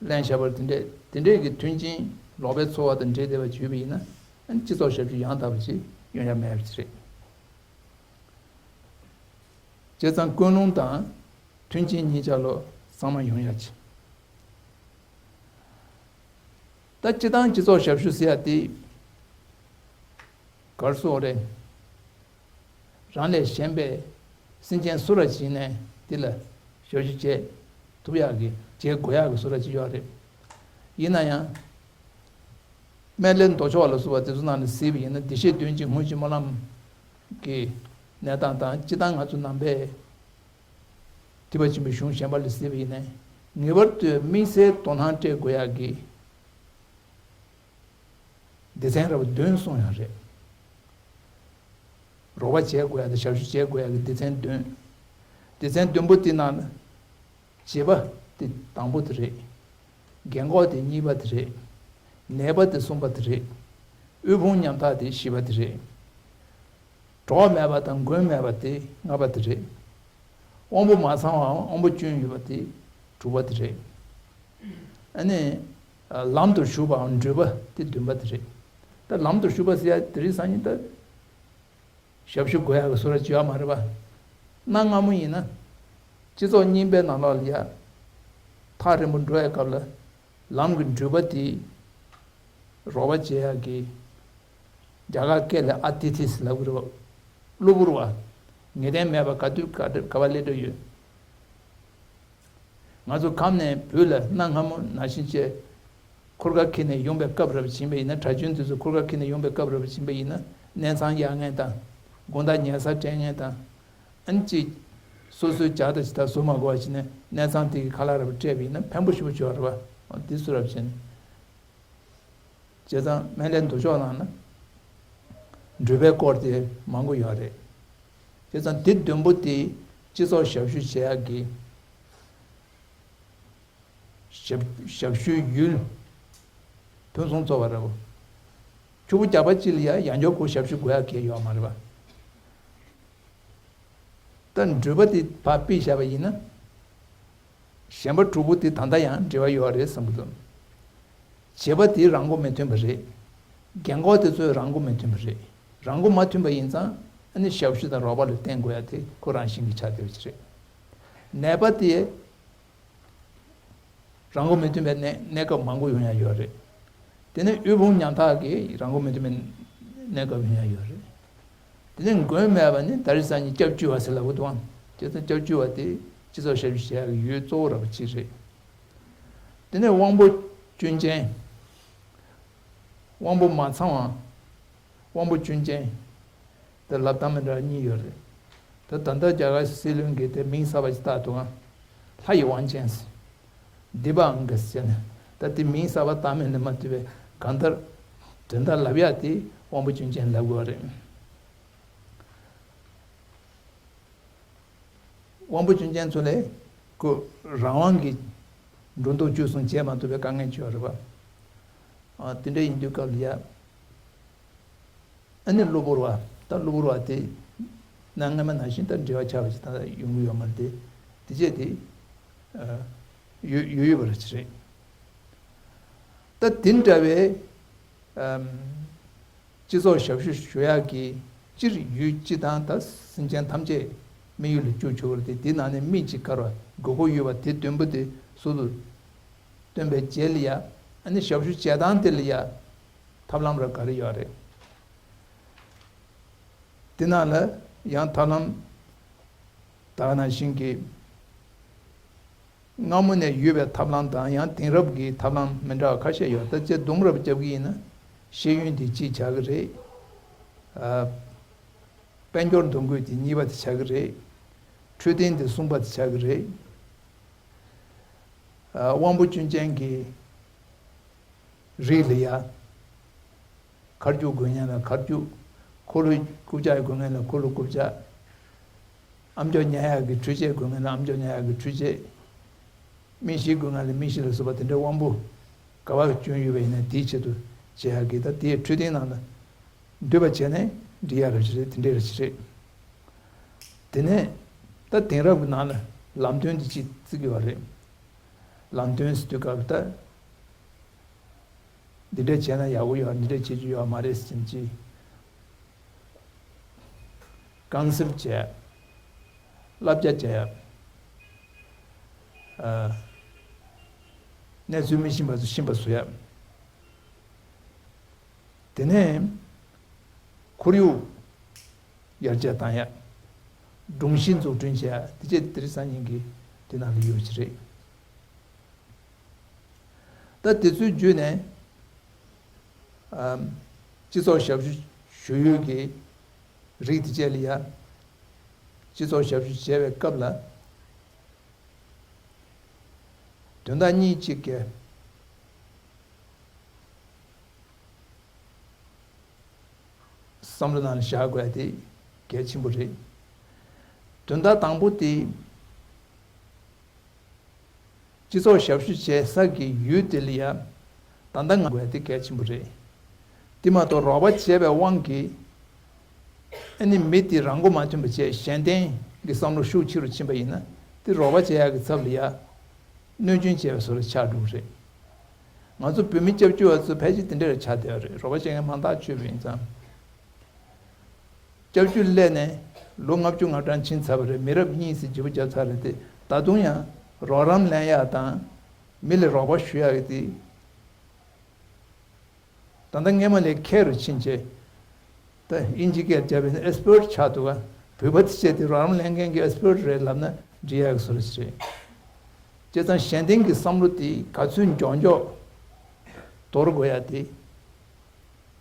ལེན་བཞག་པར་དེ་འདྲས་དེ་འདྲས་ཀྱི་མཐུན་རྐྱེན་ལོག་པའི་འཚོ་བ་དང་འབྲེལ་བསྡད་པ་བྱུང་བ་ཡིན་ན། ཨ་ནི་སྤྱི་ཚོགས་ཞབས་ཞུ་ཡང་དག་པ་ཅིག་ཡོང་ཡ་མེད་པ་ཅིག་རེད། བྱས་ཙང་ཀུན་སློང་དང་མཐུན་རྐྱེན་གཉིས་ཆ་ལོ་ཚང་མ་ཡོང་ཡ་ཆེ། ད་སྤྱི་བཏང་སྤྱི་ཚོགས་ཞབས་ཞུ་ཟེར་ཡ་དེ་ག་རེ་ཟེར་དགོས་རེད། རང་ལས་གཞན་པའི་སེམས་ཅན་སུ་ར་ཅིག་ནས་དེ་ལ་ཞབས་ཞུ་བྱེད་ཐུབ་ཡག་གི་བྱེད་དགོས་ཡག་གི་སུ་ར་ཅིག་ཡོད་རེད། ཡིན་ན་ཡང་། སྨན་བླའི་མདོ་ཕྱོགས་ལ་སོགས་པ་དེ་ཚོ་ནང་ནས་གཟིགས་པ་ཡིན་ན། བདེ་གཤེགས་བདུན་གྱི་དངོས་གཞི་སྨོན་ལམ་གྱི་གནས་སྟངས་དང་། སྤྱིར་བཏང་ང་ཚོ་ནང་པའི་ཐེག་པ་ཆེན་པོའི་གཞུང་གཞན་པ་ལ་གཟིགས་པ་ཡིན་ན། ངེས་པར་དུ་དམིགས་བསལ་དོ་སྣང་སྤྲད་དགོས་ཡག་གི་སྡེ་ཚན་ར་བ་བདུན་གསུངས་ཡོད་རེད། རོགས་པ་བྱེད་དགོས་ཡག་དང་ཞབས་ཞུ་བྱེད་དགོས་ཡག་གི་སྡེ་ཚན་བདུན། སྡེ་ཚན་བདུན་པོ་དེ་ནང་ལ། བྱེད་པ་དེ་དང་པོ་དེ་རེད། རྒན་གོག་དེ་གཉིས་པ་དེ་རེད། ནད་པ་དེ་གསུམ་པ་དེ་རེད། དབུལ་ཕོངས་ཉམ་ཐག་དེ་བཞི་པ་དེ་རེད། གྲོགས་མེད་པ་དང་མགོན་མེད་པ་དེ་ལྔ་པ་དེ་རེད། དབང་པོ་མ་ཚང་བའམ་དབང་པོ་སྐྱོན་ཡོད་པ་དེ་དྲུག་པ་དེ་རེད། ཨ་ནི། ལམ་དུ་ཞུགས་པའམ་འགྲུལ་པ་དེ་བདུན་པ་དེ་རེད། ད་ལམ་དུ་ཞུགས་པ་ཟེར་ཡ་དེ་རིང་སང་ཉིན་ད། ཞབས་ཞུ་དགོས་ཡག་གི་བཟོ་འདྲ་ཅིག་ཡོད་མ་རེད་པ། གནའ་སྔ་མོ་ཡིན་ན། སྤྱི་ཚོགས་རྙིང་པའི་ནང་ལོགས་ལ་ཡ། ཐག་རིང་པོ་འགྲོ་ཡའི་སྐབས་ལ། ལམ་གྱི་འགྲུལ་པ་དེ། རོགས་པ་བྱེད་ཡག་གི། རྒྱ་གར་སྐད་ལ་ཨ་ཏི་ཐི་ཟེར་ལབ་ཀྱི་རེད་པ། གློ་བུར་བ། ངེས་གཏན་མེད་པ་ག་དུས་ག་ག་པར་སླེབས་འགྲོ་ཡོད། ང་ཚོ་ཁམས་ནས་བོད་ལ་གནའ་སྔ་མོ་ནང་བཞིན་བྱས། འཁོར་སྐར་འཁྱེར་ནས་ཡོང་པའི་སྐབས་རབ་ཕྱིན་པ་ཡིན་ན། གྲྭ་བཙུན་དེ་ཚོ་འཁོར་སྐར་འཁྱེར་ནས་ཡོང་པའི་སྐབས་རབ་ཕྱིན་པ་ཡིན་ན། གནས་ཚང་གཡར་མཁན་དང་། དགོང་དག་ཉལ་ས་སྤྲད་མཁན་དང་། ཨ་ནི་གཅིག་སོ་སོའི་ཇ་དང་ཇི་ལྟར་བཟོ་མ་དགོས་པ་བྱས་ནས་གནས་ཚང་དེ་གི་ཁ་ལག་རབ་སྤྲད་པ་ཡིན་ན་ཕན་པོ་ཞེ་པོ་བྱུང་བ་རེད་པ། འདི་ཚོ་རབ་བྱས་ནས། བྱས་ཙང་སྨན་བླའི་མདོ་ཕྱོགས་ནང་ན། འགྲུལ་པའི་སྐོར་དེ་མང་པོ་ཡོད་རེད། བྱས་ཙང་དེ་བདུན་པོ་དེ་སྤྱི་ཚོགས་ཞབས་ཞུ་བྱེད་ཡག་གི་ཞབས་ཞབས་ཞུའི་ཡུལ་ཕུན་སུམ་ཚོགས་པ་རེད་པ། ཕྱུག་པོ་རྒྱག་པ་གཅིག་ལ་ཡང་ཡང་བསྐྱར་ཁོ་ཞབས་ཞུ་དགོས་ཡག་གང་ཡང་ཡོད་མ་རེད་པ། ད་འགྲུལ་པ་དེ་ཕར་ཕུད་བཞག་པ་ཡིན་ན། གཞན་པ་དྲུག་པོ་དེ་ད་ལྟ་ཡང་འབྲེལ་བ་ཡོད་རེད་བསམ་གྱི་འདུག་བྱེད་པ་དེ་རང་མགོ་མི་ཐོན་པ་རེད། རྒན་གོག་དེ་ཚོས་རང་མགོ་མི་ཐོན་པ་རེད། རང་མགོ་མ་ཐོན་པ་ཡིན་ཙང་ཨ་ནི་ཞབས་ཞུ་དང་རོགས་པ་ལ་བརྟེན་དགོས་ཡ་དེ་ཁོ་རང་བཞིན་གྱིས་ཆགས་བསྡད་པ་ཅིག་རེད། ནད་པ་དེ་རང་མགོ་མི་ཐོན་པའི་གནས་གནས་སྐབས་མང་པོ་ཡོང་ཡ་ཡོད་རེད། དེ་ནས་དབུལ་ཕོངས་ཉམ་ཐག་གི་རང་མགོ་མི་ཐོན་པའི་གནས་སྐབས་ཡོང་ཡ་ཡོད་རེད། དེ་ནས་མགོན་མེད་པ་ནི་ད་རེས་སང་ཉིན་སྐྱབས་བཅོལ་བ་ཟེར་ལབ་ཀྱི་འདུག་ཨང་། བྱས་ཙང་སྐྱབས་བཅོལ་བ་དེ་སྤྱི་ཚོགས་ཞབས་ཞུ་བྱེད་ཡག་གི་ཡུལ་གཙོ་བོ་ར་བ་གཅིག་རེད། དེ་ནས་དབང་པོ་སྐྱོན་ཅན། དབང་པོ་མ་ཚང་བ། དབང་པོ་སྐྱོན་ཅན། དེ་ལབ་སྟངས་མི་འདྲ་བ་གཉིས་ཡོད་རེད། ད་ད་ལྟ་རྒྱ་གར་སྲིད་བློན་གྱིས་དེ་མིང་གསར་པ་ཞིག་བཏགས་འདུག་ཨང་། ལྷ་ཡི་དབང་ཅན་ཟེར། དི་བ་ཨང་ག་ཟེར་ནས། ད་དེ་མིང་གསར་པ་བཏགས་མིན་ལ་མ་ལྟོས་པའི་གང་ལྟར། དོན་དག་ལབ་ཡག་དེ་དབང་པོ་སྐྱོན་ཅན་ལབ་དགོས་པ་རེད། དབང་པོ་སྐྱོན་ཅན་ཚོ་ལས་ཁོ་རང་དབང་གིས་འགྲོ་འདུག་སྤྱོད་གསུམ་བྱེད་མ་ཐུབ་པའི་དཀའ་ངལ་ཅིག་ཡོད་རེད་པ། ཨ། དེ་འདྲ་ཡིན་དུས་སྐབས་ལ་ཡ། ཨ་ནི་གློ་བུར་བ། ད་གློ་བུར་བ་དེ་གནའ་སྔ་མ་ནང་བཞིན་ད་འབྲེལ་བ་ཆགས་པ་ཞིག་ད་ཡོང་གི་ཡོད་མ་རེད་དེ། དེ་བྱས་དེ། ཨ། ཡོད་ཡོད་ཡོད་པ་རེད་ཅི་རེད། ད་དེ་འདྲ་བའི། ཨམ། སྤྱི་ཚོགས་ཞབས་ཞུ་ཞུ་ཡག་གི་སྤྱིར་ཡུལ་སྤྱི་དང་ད་སེམས་ཅན་ཐམས་ཅད་དམིགས་ཡུལ་ལ་བཅུག་ཆོག་རེད་དེ། དེ་ནང་ནས་མི་གཅིག་དཀར་བ་དགོས་མཁོ་ཡོད་པ་དེ་བདུན་པོ་དེ་ཟུར་དུ་བཏོན་པའི་རྗེས་ལ་ཡ། ཨ་ནི་ཞབས་ཞུ་བྱེད་སྟངས་དེ་ལ་ཡ་ཐབས་ལམ་ར་ག་རེ་ཡོད་རེད། དེ་ནང་ལ་ཡང་ཐབས་ལམ་ད་ག་ནང་བཞིན་གྱི་སྔ་མོ་ནས་ཡོད་པའི་ཐབས་ལམ་དང་ཡང་དེང་རབས་ཀྱི་ཐབས་ལམ་མི་འདྲ་བ་ཁ་ཤས་ཡོད། ད་ཅི་དུམ་རབ་རྒྱབ་ཀྱི་ཡིན་ན་ཤེས་ཡོན་དེ་གཅིག་ཆགས་ཀྱི་རེད། ཨ། དཔལ་འབྱོར་འདུ་འགོད་དེ་གཉིས་པ་དེ་ཆགས་ཀྱི་རེད། འཕྲོད་བསྟེན་དེ་གསུམ་པ་དེ་ཆགས་ཀྱི་རེད། ཨ། དབང་པོ་སྐྱོན་ཅན་གྱི་རིགས་ལ་ཡ། མཁར་རྒྱུག་དགོས་མཁན་ལ་མཁར་རྒྱུག་འཁོར་ལོ་རྐུབ་བཀྱག་དགོས་མཁན་ལ་འཁོར་ལོ་རྐུབ་བཀྱག་ཨ་མཆོག་ཉལ་ཡག་གི་འཕྲུལ་ཆས་དགོས་མཁན་ལ་ཨ་མཆོག་ཉལ་ཡག་གི་འཕྲུལ་ཆས། སྨན་ཤིང་དགོས་མཁན་ལ་སྨན་ཤིང་ལ་སོགས་པ་དེ་འདྲའི་དབང་པོ་ག་བ་སྐྱོན་ཡོད་པ་ཡིན་ན་དེའི་ཆེད་དུ་བྱེད་ཡག་གི། ད་དེའི་འཕྲོད་བསྟེན་ནང་ལ་འདུས་པ་བྱས་ནས་འགྲིག་ཡག་རེད་ཅེས་རེད། དེ་འདྲའི་རེད་ཅེས་རེད། དེ་ནས་ད་དེང་རབས་ཀྱི་ནང་ལ་ལམ་སྟོན་དེ་ཅིག་བརྩི་གི་ཡོད་རེད། ལམ་སྟོན་ཟེར་དུས་སྐབས་ད། འདི་འདྲ་བྱས་ན་ཡག་པོ་ཡོད། འདི་འདྲ་བྱེད་རྒྱུ་ཡོད་མ་རེད་ཟེར་གྱི། ཀའུན་སིལ་བྱས། བསླབ་བྱ་བྱས། ཨ། གནས་ཚུལ་མི་ཤེས་པ་ཚོ་ཤེས་པ་བཟོ་ཡ། དེ་ནས་ཁོར་ཡུག་ཡར་རྒྱས་བཏང་ཡ། སྒྲོམ་གཞི་འཛུགས་སྐྲུན་བྱེད་ཡ། དེ་བྱས་དེ་རིང་སང་ཉིན་གྱི་དེ་ནང་ལ་ཡོད་ཀྱི་རེད། ད་དེ་ཚོའི་བརྒྱུད་ནས། ཨམ། སྤྱི་ཚོགས་ཞབས་ཞུ་ཞུ་ཡུལ་གྱི་རིགས་དེ་བཅས་ལ་ཡ། སྤྱི་ཚོགས་ཞབས་ཞུ་བྱེད་པའི་སྐབས་ལ། དོན་དག་གཉིས་གཅིག་གི་བསམ་བློ་ནང་བཞག་དགོས་དེ་གལ་ཆེན་པོ་རེད། དོན་དག་དང་པོ་དེ། སྤྱི་ཚོགས་ཞབས་ཞུ་བྱེད་ས་གི་ཡུལ་དེ་ལ་ཡ། ད་ལྟ་ང་དགོས་དེ་གལ་ཆེན་པོ་རེད། དེ་མ་གཏོགས་རོགས་པ་བྱས་པའི་དབང་གིས། ཨ་ནི་མི་དེ་རང་མགོ་མ་ཐོན་པ་བྱས་གཞན་བརྟེན་གྱི་བསམ་བློ་ཤུགས་ཆེ་རུ་ཕྱིན་པ་ཡིན་ན། དེ་རོགས་པ་བྱེད་ཡག་གི་ཚབ་ལ་ཡ། གནོད་སྐྱོན་བྱས་པའི་བཟོ་འདྲ་ཆགས་འགྲོ་གི་རེད། ང་ཚོ་བོད་མི་སྐྱབས་བཅོལ་བ་ཚོ་ཕལ་ཆེར་དེ་འདྲ་རེ་ཆགས་བསྡད་པ་རེད། རོགས་པ་བྱེད་མཁན་མང་ཐག་ཆོད་པ་ཡིན་ཙང་། སྐྱབས་བཅོལ་སླེབས་ནས་ལོ་ལྔ་བཅུ་ང་གྲངས་ཕྱིན་ཚར་བ་རེད། མི་རབས་གཉིས་ཙམ་བརྗེ་པོ་བརྒྱབ་ཚར་རེད་དེ། ད་དུང་ཡང་རོགས་རམ་ལེན་ཡག་དང་། མི་ལ་རོགས་པ་ཞུ་ཡག་གི་དེ། ད་ལྟ་སྔས་མ་ལས་མཁས་རུ་ཕྱིན་བྱས། ད་དབྱིན་ཇི་སྐད་བརྒྱབ་པས་ན་ཨེག་སི་པར་ཊི་ཆགས་འདུག་ག་བོད་པ་དེ་བྱས་ཏེ་རོགས་རམ་ལེན་མཁན་གྱི་ཨེག་སི་པར་ཊི་རེད་ལབ་ན་འགྲིག་ཡག་གི་བཟོ་འདྲ་ཞིག་རེད། བྱས་ཙང་གཞན་བརྟེན་གྱི་བསམ་བློ་དེ་ག་ཚོད་མགྱོགས་མགྱོགས་དོར་དགོས་ཡ་དེ་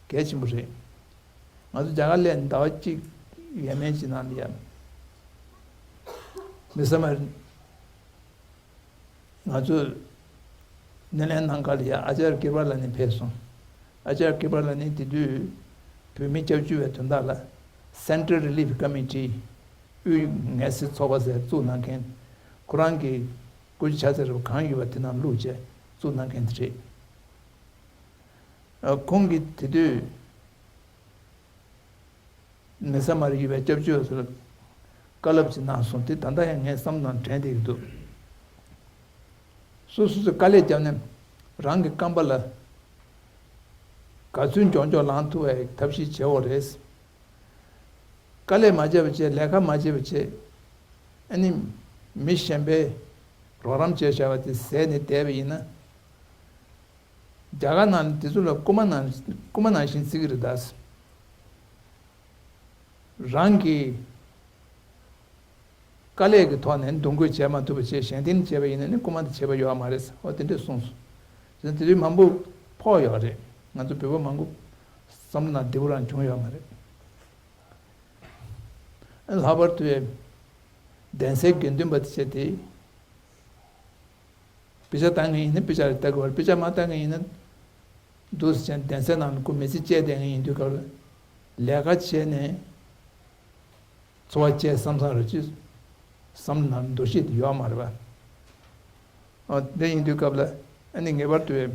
གལ་ཆེན་པོ་རེད། ང་ཚོ་རྒྱ་གར་སླེབས་ནས་ཟླ་བ་གཅིག་ཡས་མས་ཅིག་ནང་ལ་ཡ། མི་ས་མ། ང་ཚོས་སྣེ་ལེན་གནང་ག་ལ་ཡ་ཨ་ཅར་ཀི་པ་ལ་ནི་ཕེབས་སོང་། ཨ་ཅར་ཀི་པ་ལ་ནི་དེ་དུས་བོད་མི་སྐྱབས་བཅོལ་བའི་དོན་དག་ལ་Central Relief Committee དབུས་ངལ་སེལ་ཚོགས་པ་ཟེར་བཙུགས་གནང་མཁན། ཁོ་རང་གི་བཀོད་ཇ་ཆ་ཚང་རེད་པ། གང་ཡོད་པ་དེ་རྣམས་བླུགས་བྱས་བཙུགས་གནང་མཁན་དེ་རེད། ཨ། ཁོང་གིས་དེ་དུས། མི་ས་མར་ཡོད་པའི་སྐྱབས་བཅོལ་བ་ཚོར་བཀའ་སློབ་ཅིག་གནང་སོང་། དེ་ད་ལྟ་ཡང་ངའི་བསམ་བློ་ནང་དྲན་བསྡད་ཀྱི་འདུག་སོ་སོ་ཚོས་དཀའ་ལས་བརྒྱབ་ནས་རང་གི་རྐང་པ་ལ་ག་ཚོད་མགྱོགས་མགྱོགས་ལངས་ཐུབ་པའི་ཐབས་ཤེས་བྱེད་དགོས་རེད། དཀའ་ལས་མ་བརྒྱབ་པ་བྱས། ལས་ཀ་མ་བྱས་པ་བྱས། ཨ་ནི་མི་གཞན་པས་རོགས་རམ་བྱས་བཞག་པ་དེ་ཟད་ནས་བསྡད་པ་ཡིན་ན། རྒྱ་གར་ནང་དེ་ཚོ་ལ་རྐུ་མ་ནང་རྐུ་མ་ནང་བཞིན་བརྩི་གི་རེད་ད། རང་གི་དཀའ་ལས་ཀྱི་ཐོག་ནས་འདུ་འགོད་བྱས་མ་ཐུབ་པ་བྱས་གཞན་བརྟེན་བྱས་པ་ཡིན་ན་ནི་རྐུ་མ་དེ་བྱས་པ་ཡོད་མ་རེད། འོ་དེ་འདྲས་གསུངས་སོང་། བྱས་ཙང་དེ་དུས་མང་པོ་ཕོག་ཡོད་རེད། ང་ཚོ་བོད་པ་མང་པོ་བསམ་བློ་ནང་བདེ་པོ་རང་བྱུང་ཡོད་མ་རེད། ཨ། ལྷག་པར་དུ་གདན་སའི་དགེ་འདུན་པ་དེ་བྱས་ཏེ། དཔེ་ཆ་ལྟ་མཁན་ཡིན་ན་དཔེ་ཆ་ལ་ལྟ་དགོས་པ་རེད། དཔེ་ཆ་མ་ལྟ་མཁན་ཡིན་ན་འདུག་སེ་བྱས་ནས་གདན་སའི་ནང་ལ་ཁོ་མི་ཚེ་སྐྱེལ་བསྡད་མཁན་ཡིན་དུས་སྐབས་ལ་ལས་ཀ་བྱས་ནས་འཚོ་བ་སྐྱེལ་བསམ་བསམ་རེད་ཅེས་བསམ་བློ་ནང་འདུ་ཤེས་དེ་ཡོད་མ་རེད་པ། ཨ། དེ་ཡིན་དུས་སྐབས་ལ་ཨ་ནི་ངེས་པར་དུ།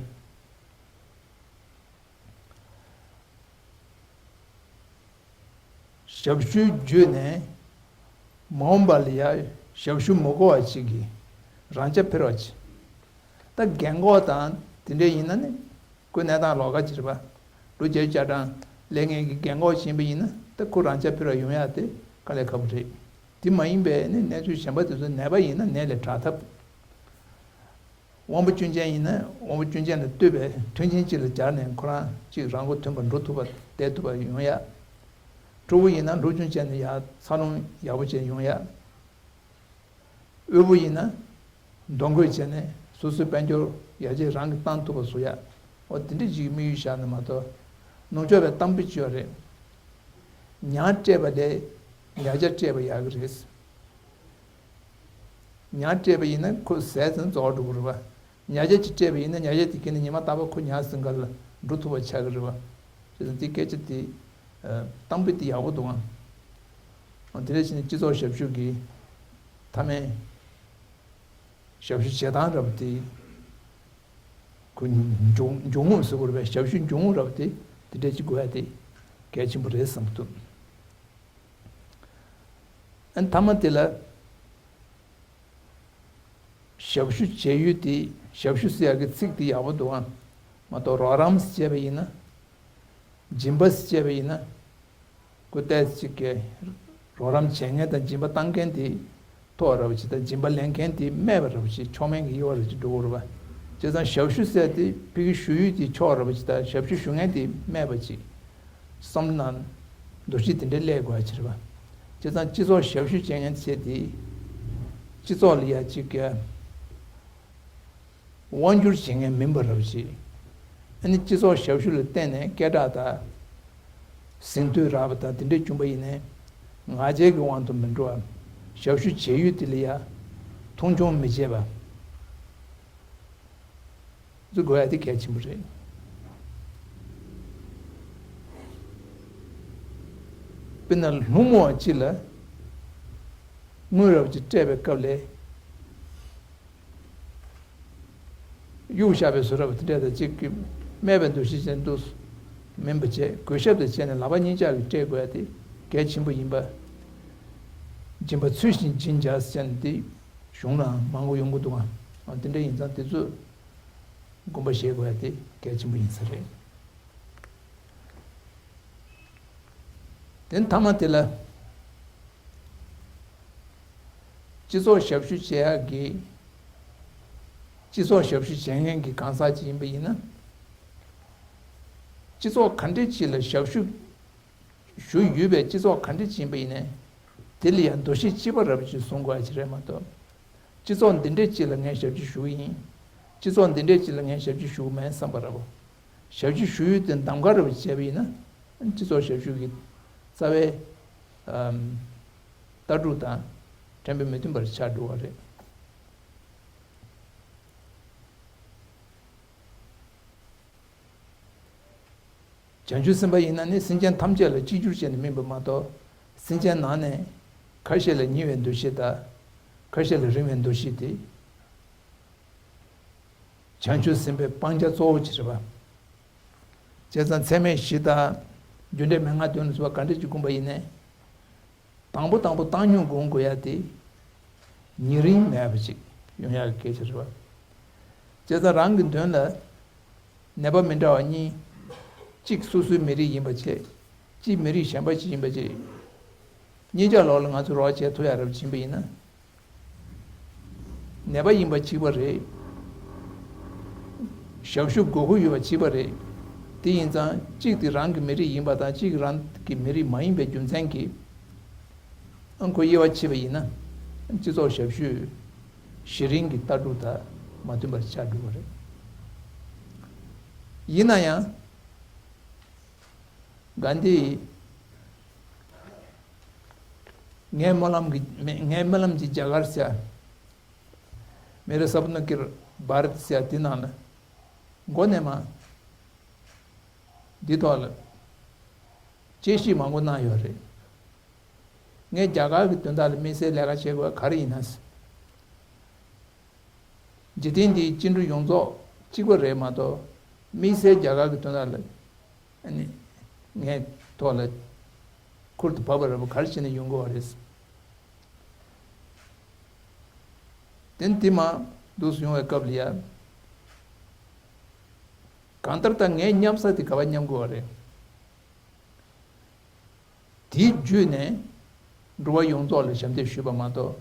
ཞབས་ཞུའི་བརྒྱུད་ནས་མ་འོངས་པ་ལ་ཡ་ཞབས་ཞུ་མི་དགོས་པ་ཅིག་གི་རང་རྐྱ་འཕེར་བ་ཅིག་ད་རྒན་གོག་དང་དེ་འདྲ་ཡིན་ན་ནི་ཁོའི་གནས་སྟངས་ལོགས་ཀ་ཅིག་རེད་པ། ལོ་བརྒྱད་ཅུ་གྱ་གྲངས་སླེབས་མཁན་གྱི་རྒན་གོག་ཅིག་ཡིན་པ་ཡིན་ན་ད་ཁོ་རང་རྐྱ་འཕེར་བ་ཡོང་ཡ་དེ་དཀའ་ལས་ཁག་པོ་རེད། དེ་མ་ཡིན་པའི་ནི་གནས་ཚུལ་གཞན་པ་དེ་ཚོ་ནད་པ་ཡིན་ན་ནད་ལས་དྲག་ཐབས། དབང་པོ་སྐྱོན་ཅན་ཡིན་ན་དབང་པོ་སྐྱོན་ཅན་ལ་ལྟོས་པའི་མཐུན་རྐྱེན་གཅིག་ལ་སྦྱར་ནས་ཁོ་རང་གཅིག་རང་མགོ་ཐོན་པ་འགྲོ་ཐུབ་པ་བསྡད་ཐུབ་པ་ཡོང་ཡ། ཕྲུ་གུ་ཡིན་ན་སློབ་སྦྱོང་བྱས་ནས་ཡར་འཚར་ལོངས་ཡག་པོ་བྱས་ཡོང་ཡ། དབུལ་པོ་ཡིན་ན་གདོང་བཀོད་བྱས་ནས་སོ་སོའི་དཔལ་འབྱོར་ཡར་རྒྱས་རང་གིས་བཏང་ཐུབ་པ་བཟོ་ཡ། འོ་དེ་འདྲ་ཅིག་གི་དམིགས་ཡུལ་བཞག་ན་མ་གཏོགས། ནུབ་ཕྱོགས་པའི་གཏམ་དཔེ་ཅིག་ཡོད་རེད། ཉ་སྤྲད་པ་ལས་ཉ་རྒྱ་སྤྲད་པ་ཡག་གི་རེད། ཉ་སྤྲད་པ་ཡིན་ན་ཁོ་ཟས་ཙམ་རྫོགས་འགྲོ་གི་རེད་པ། ཉ་རྒྱ་ཅིག་སྤྲད་པ་ཡིན་ན་ཉ་རྒྱ་དེ་ཁྱེར་ནས་ཉི་མ་རྟག་པར་ཁོ་ཉ་ཟིན་ག་ལ་འགྲོ་ཐུབ་པ་ཆགས་ཀྱི་རེད་པ། བྱས་ཙང་དེ་སྐད་ཆ་དེ་གཏམ་དཔེ་དེ་ཡག་པོ་འདུག་ཨང་། དེ་འདྲ་བྱས་ནས་སྤྱི་ཚོགས་ཞབས་ཞུ་གི་མཐའ་མའི་ཞབས་ཞུ་བྱེད་སྟངས་འདྲ་པོ་དེ་ཁོ་འཇུག་འཇུག་ངོགས་ཟེར་དགོས་རེད་པས། ཞབས་ཞུ་འཇུག་ངོགས་འདྲ་པོ་དེ་དེ་འདྲ་ཅིག་དགོས་ཡ་དེ་གལ་ཆེན་པོ་རེད་བསམ་གྱི་འདུག་ཨ་ནི་མཐའ་མ་དེ་ལ། ཞབས་ཞུ་བྱེད་ཡུལ་དེ། ཞབས་ཞུ་ཟེར་ཡག་གི་ཚིག་དེ་ཡག་པོ་འདུག་ཨང་། མ་གཏོགས་རོགས་རམ་ཟེར་བྱས་པ་ཡིན་ན། སྦྱིན་པ་ཟེར་བྱས་པ་ཡིན་ན། ཁོ་ཏོག་ཙམ་ཅིག་གི་རོགས་རམ་བྱེད་མཁན་དང་སྦྱིན་པ་བཏང་མཁན་དེ་མཐོ་བ་འདྲ་པོ་ཅིག་དང་། སྦྱིན་པ་ལེན་མཁན་དེ་དམའ་བ་འདྲ་པོ་ཅིག། མཆོག་དམན་གྱི་དབྱེ་བ་འདྲ་པོ་ཅིག་འགྲོ་གི་རེད་པ། བྱས་ཙང་ཞབས་ཞུ་ཟེར་དེ་ཕ་གི་ཞུ་ཡུལ་དེ་མཆོག་འདྲ་པོ་ཅིག་དང་། ཞབས་ཞུ་ཞུ་མཁན་དེ་དམའ་བ་ཅིག། བསམ་བློ་ནང་འདུ་ཤེས་དེ་འདྲ་སླེབས་དགོས་པ་ཅིག་རེད་པ། བྱས་ཙང་སྤྱི་ཚོགས་ཞབས་ཞུ་བྱེད་མཁན་བྱས་ཏེ། སྤྱི་ཚོགས་ལ་ཡ་གཅིག་གི་དབང་སྒྱུར་བྱེད་མཁན་མིན་པ་འདྲ་པོ་ཅིག། ཨ་ནི་སྤྱི་ཚོགས་ཞབས་ཞུ་ལ་བརྟེན་ནས་སྐད་གྲགས་དང་། ཟིན་ཐོས་རག་པ་དང་དེ་འདྲ་བྱུང་པ་ཡིན་ནའི། ང་རྒྱལ་གྱི་དབང་དུ་མི་འགྲོ་བ། ཞབས་ཞུ་བྱེད་ཡུལ་དེ་ལ་ཡ་མཐོང་ཆུང་མི་བྱེད་པ། འཛུགས་དགོས་ཡ་དེ་གལ་ཆེན་པོ་རེད། དཔེར་ན་སློང་མོ་བ་གཅིག་ལ་དངུལ་རབ་ཅིག་སྤྲད་པའི་སྐབས་ལ། གཡུག་བཞག་པའི་བཟོ་འདྲ་པོ་དེ་འདྲ་དང་གཅིག་གི་དམའ་བའི་འདུ་ཤེས་ཅན་དུ་མིན་པ་བྱས། གུས་ཞབས་དང་བྱས་ནས་ལག་པ་གཉིས་ཆ་གིས་སྤྲད་དགོས་ཡ་དེ་གལ་ཆེན་པོ་ཡིན་པ། སྦྱིན་པ་ཚུལ་བཞིན་སྦྱིན་བྱ་ཟེར་ནས་དེ་གཞུང་ལའང་མང་པོ་ཡོང་གི་འདུག་ཨང་། དེ་འདྲ་ཡིན་ཙང་དེ་ཚོ་དགོངས་པ་བཞེས་དགོས་ཡ་དེ་གལ་ཆེན་པོ་ཡིན་ས་རེད། དེ་མཐའ་མ་དེ་ལ། སྤྱི་ཚོགས་ཞབས་ཞུ་བྱེད་ཡག་གི། སྤྱི་ཚོགས་ཞབས་ཞུ་བྱེད་མཁན་གྱི་གང་ཟག་ཅིག་ཡིན་པ་ཡིན་ན། སྤྱི་ཚོགས་ག་འདྲ་ཅིག་ལ་ཞབས་ཞུ་ཞུ་ཡོད་པའི་སྤྱི་ཚོགས་ག་འདྲ་ཅིག་ཡིན་པ་ཡིན་ནའི། དེ་ལ་ཡང་འདུ་ཤེས་གཅིག་པ་འདྲ་པོ་ཅིག་བཟུང་དགོས་ཡ་ཅིག་རེད་མ་གཏོགས། སྤྱི་ཚོགས་འདི་འདྲས་ཅིག་ལ་ངས་ཞབས་ཕྱི་ཞུ་གི་ཡིན། སྤྱི་ཚོགས་འདི་འདྲས་ཅིག་ལ་ངས་ཞབས་ཕྱི་ཞུ་གི་མིན་བསམ་པ་འདྲ་པོ། ཞབས་ཕྱི་ཞུ་ཡུལ་དེ་གདམ་ག་འདྲ་པོ་བྱས་པ་ཡིན་ན། སྤྱི་ཚོགས་ཞབས་ཞུ་གི་རྩ་བའི་ཨམ་ལྟ་གྲུབ་དང་ཕྲན་བུ་མི་མཐུན་པར་ཆགས་འགྲོ་བ་རེད། བྱང་ཆུབ་སེམས་དཔའ་ཡིན་ན་ནི་སེམས་ཅན་ཐམས་ཅད་ལ་གཅིག་གྱུར་བྱས་ནས་སྨིན་པ་མ་གཏོགས། སེམས་ཅན་ནང་ནས་ཁ་ཤས་ལ་ཉེ་བའི་འདུ་ཤེས་དང་། ཁ་ཤས་ལ་རིང་བའི་འདུ་ཤེས་དེ། བྱང་ཆུབ་སེམས་དཔའི་སྤང་བྱ་གཙོ་བོ་ཅིག་རེད་པ། བྱས་ཙང་ཚད་མེད་བཞི་དང་། རྒྱུ་འབྲས་མན་ངག་བདུན་ལ་སོགས་པ་ག་འདྲ་ཅིག་བསྒོམ་པ་ཡིན་ནའི། དང་པོ་དང་པོ་བཏང་སྙོམས་སྒོམ་དགོས་ཡ་དེ། ཉེ་རིང་མེད་པ་ཅིག་ཡོང་ཡ་གི་སྐད་ཆ་རེད་པ། བྱས་ཙང་རང་གི་མདུན་ལ་ནད་པ་མི་འདྲ་བ་གཉིས། གཅིག་སོ་སོའི་མི་རིགས་ཡིན་པ་བྱས། གཅིག་མི་རིགས་གཞན་པ་ཅིག་ཡིན་པ་བྱས། གཉིས་ཆ་ལོག་ལ་ང་ཚོ་རོགས་བྱེད་ཐུབ་ཡ་རབ་ཕྱིན་པ་ཡིན་ན། ནད་པ་ཡིན་པ་གཅིག་པ་རེད། ཞབས་ཞུ་དགོས་མཁོ་ཡོད་པ་གཅིག་པ་རེད། དེ་ཡིན་ཙང་གཅིག་དེ་རང་གི་མི་རིགས་ཡིན་པ་དང་གཅིག་རང་གི་མི་རིགས་མ་ཡིན་པའི་རྒྱུ་མཚན་གྱིས། ཨང་ཁོ་དབྱེ་བ་ཕྱེ་བ་ཡིན་ན། སྤྱི་ཚོགས་ཞབས་ཞུའི་གཞི་རིམ་གྱི་ལྟ་གྲུབ་དང་མ་མཐུན་པར་ཆགས་འགྲོ་བ་རེད། ཡིན་ན་ཡང་། གྷན་དྷི་ཡིས། ངའི་སྨོན་ལམ་གྱི་ངའི་སྨོན་ལམ་གྱི་རྒྱ་གར་ཟེར། མེ་རེ་སབ་ནོ་ཀིར་བྷ་རད་ཟེར་དེ་ནང་ལ། མགོ་ནས་མ། འདི་ཐོག་ལ། དཔྱད་ཞིབ་མང་པོ་གནང་ཡོད་རེད། ངས་རྒྱ་གར་གྱི་དོན་དག་ལ་དམིགས་བསལ་ལས་ཀ་བྱེད་དགོས་པ་ག་རེ་ཡིན་ན། འཇིག་རྟེན་འདིའི་སྐྱེ་འགྲོ་ཡོངས་རྫོགས་གཅིག་པ་རེད་མ་གཏོགས། དམིགས་བསལ་རྒྱ་གར་གྱི་དོན་དག་ལ། ཨ་ནི། ངའི་ཐོག་ལ་ཁུར་དུ་བབས་པ་རེད་པ། ག་རེ་བྱས་ནས་ཡོང་དགོས་པ་རེད། དེ་དེ་མ་འདུག་སེ་ཡོང་བའི་སྐབས་ལ་ཡ། གང་ལྟར་ད་ངའི་མཉམ་ས་དེ་ག་པར་མཉམ་དགོས་པ་རེད། དེའི་བརྒྱུད་ནས་འགྲོ་བ་ཡོངས་རྫོགས་ལ་ཞབས་འདེགས་ཞུས་པ་མ་གཏོགས།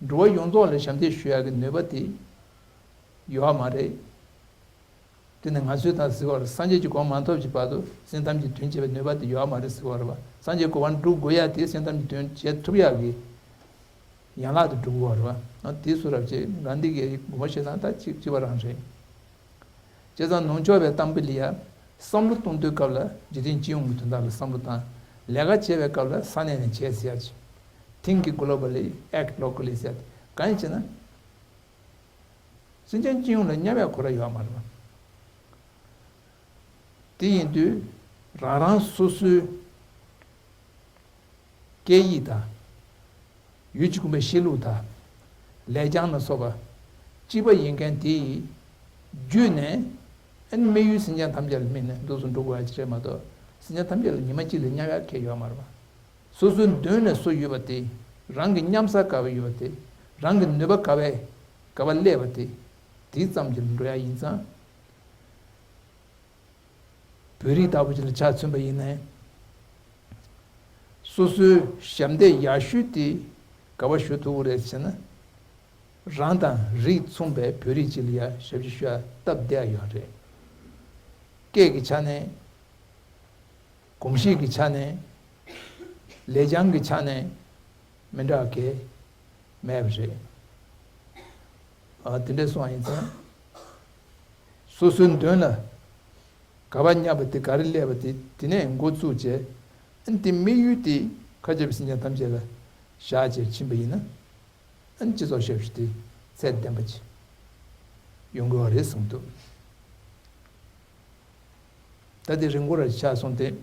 འགྲོ་བ་ཡོངས་རྫོགས་ལ་ཞབས་འདེགས་ཞུ་ཡག་གི་ནུས་པ་དེ་ཡོད་མ་རེད། དེ་ནི་ང་ཚོས་ད་ཟེར་བ་རེད། སངས་རྒྱས་ཀྱི་གོ་འཕང་མ་ཐོབ་ཀྱི་བར་དུ་སེམས་ཙམ་གྱི་དོན་བྱེད་པའི་ནུས་པ་དེ་ཡོད་མ་རེད་ཟེར་བ་རེད་བ། སངས་རྒྱས་གོ་འཕང་སྒྲུབ་དགོས་ཡ་དེ་སེམས་ཙམ་གྱི་དོན་བྱེད་ཐུབ་ཡ་གི་ཡན་ལག་ཏུ་འགྲོ་དགོས་པ་རེད་བ། དེའི་སུ་རབ་ཅེས་ག་འདི་གའི་དགོངས་པ་བཞེས་སྟངས་ད་གཅིག་གཅིག་པ་རང་རེད། བྱས་ཙང་ནུབ་ཕྱོགས་པའི་གཏམ་དཔེ་ལ་ཡ། བསམ་བློ་གཏོང་དུས་སྐབས་ལ་འཇིག་རྟེན་སྤྱི་ཡོངས་ཀྱི་དོན་དག་ལ་བསམ་བློ་བཏང་། ལས་ཀ་བྱེད་པའི་སྐབས་ལ་ས་གནས་ནས་བྱེད་ཟེར་ཡ་ཅིག Think globally, act locally ཟེར་ཡ་དེ་གང་ཡིན་ཟེར་ན། སེམས་ཅན་སྤྱི་ཡོངས་ལ་མཉམ་ཡ་ཁོ་ར་ཡོད་མ་རེད་བ། དེ་ཡིན་དུས་རང་རང་སོ་སོའི་སྐད་ཡིག་དང་། ཡུལ་གྱི་ཁོམ་པའི་གཤིས་ལུགས་དང་། ལེགས་བྱང་ལ་སོགས་པ་གཅིག་པ་ཡིན་མཁན་དེ་ཡི་བརྒྱུད་ནས། ཨ་ནི་དམིགས་ཡུལ་སེམས་ཅན་ཐམས་ཅད་ལ་དམིགས་ནས་འདུག་སེ་འགྲོ་དགོས་ཡ་ཅིག་རེད་མ་གཏོགས། སེམས་ཅན་ཐམས་ཅད་ལ་ཉི་མ་གཅིག་ལ་མཉམ་ཡ་ཁེལ་ཡོད་མ་རེད་བ། སོ་སོའི་མདུན་ལ་སུ་ཡོད་པ་དེ། རང་གི་མཉམ་ས་ག་པར་ཡོད་པ་དེ། རང་གི་ནུས་པ་ག་པར་ག་པར་སླེབས་པ་དེ། དེ་ཙམ་གྱིས་འགྲོ་ཡ་ཡིན་ཙང་། བོད་རིགས་ལྟ་བུ་ཅིག་ལ་ཆ་མཚོན་པ་ཡིན་ན། སོ་སོའི་ཞབས་འདེགས་ཡག་ཤོས་དེ་ག་པར་ཞུ་ཐུབ་ཀྱི་རེད་ཟེར་ན། རང་དང་རིགས་མཚུངས་པའི་བོད་རིགས་ཅིག་ལ་ཡ་ཞབས་ཕྱི་ཞུ་ཡ་སྟབས་བདེ་ཡ་ཡོད་རེད། སྐད་ཀྱི་ཆ་ནས། གོམས་གཤིས་ཀྱི་ཆ་ནས། ལེགས་བྱང་གི་ཆ་ནས་མི་འདྲ་གི་མེད་པ་རེད། ཨ། དེ་འདྲ་སོང་བ་ཡིན་ཙང་། སོ་སོའི་མདུན་ལ་ག་པར་བསྙབས་པ་དེ། ག་རེ་སླེབས་པ་དེ། དེ་ནས་འགོ་བཙུགས་བྱས། ཨ་ནི་དེ་དམིགས་ཡུལ་དེ་མཁའ་ཁྱབ་པའི་སེམས་ཅན་ཐམས་ཅད་ལ་བཞག་བྱས་ཕྱིན་པ་ཡིན་ན། ཨ་ནི་སྤྱི་ཚོགས་ཞབས་ཞུ་དེ་ཚད་ལྡན་པ་ཅིག་ཡོང་དགོས་པ་རེད་གསུངས་འདུག་ད་དེ་རིང་པོ་ར་ཆགས་སོང་སྟེ།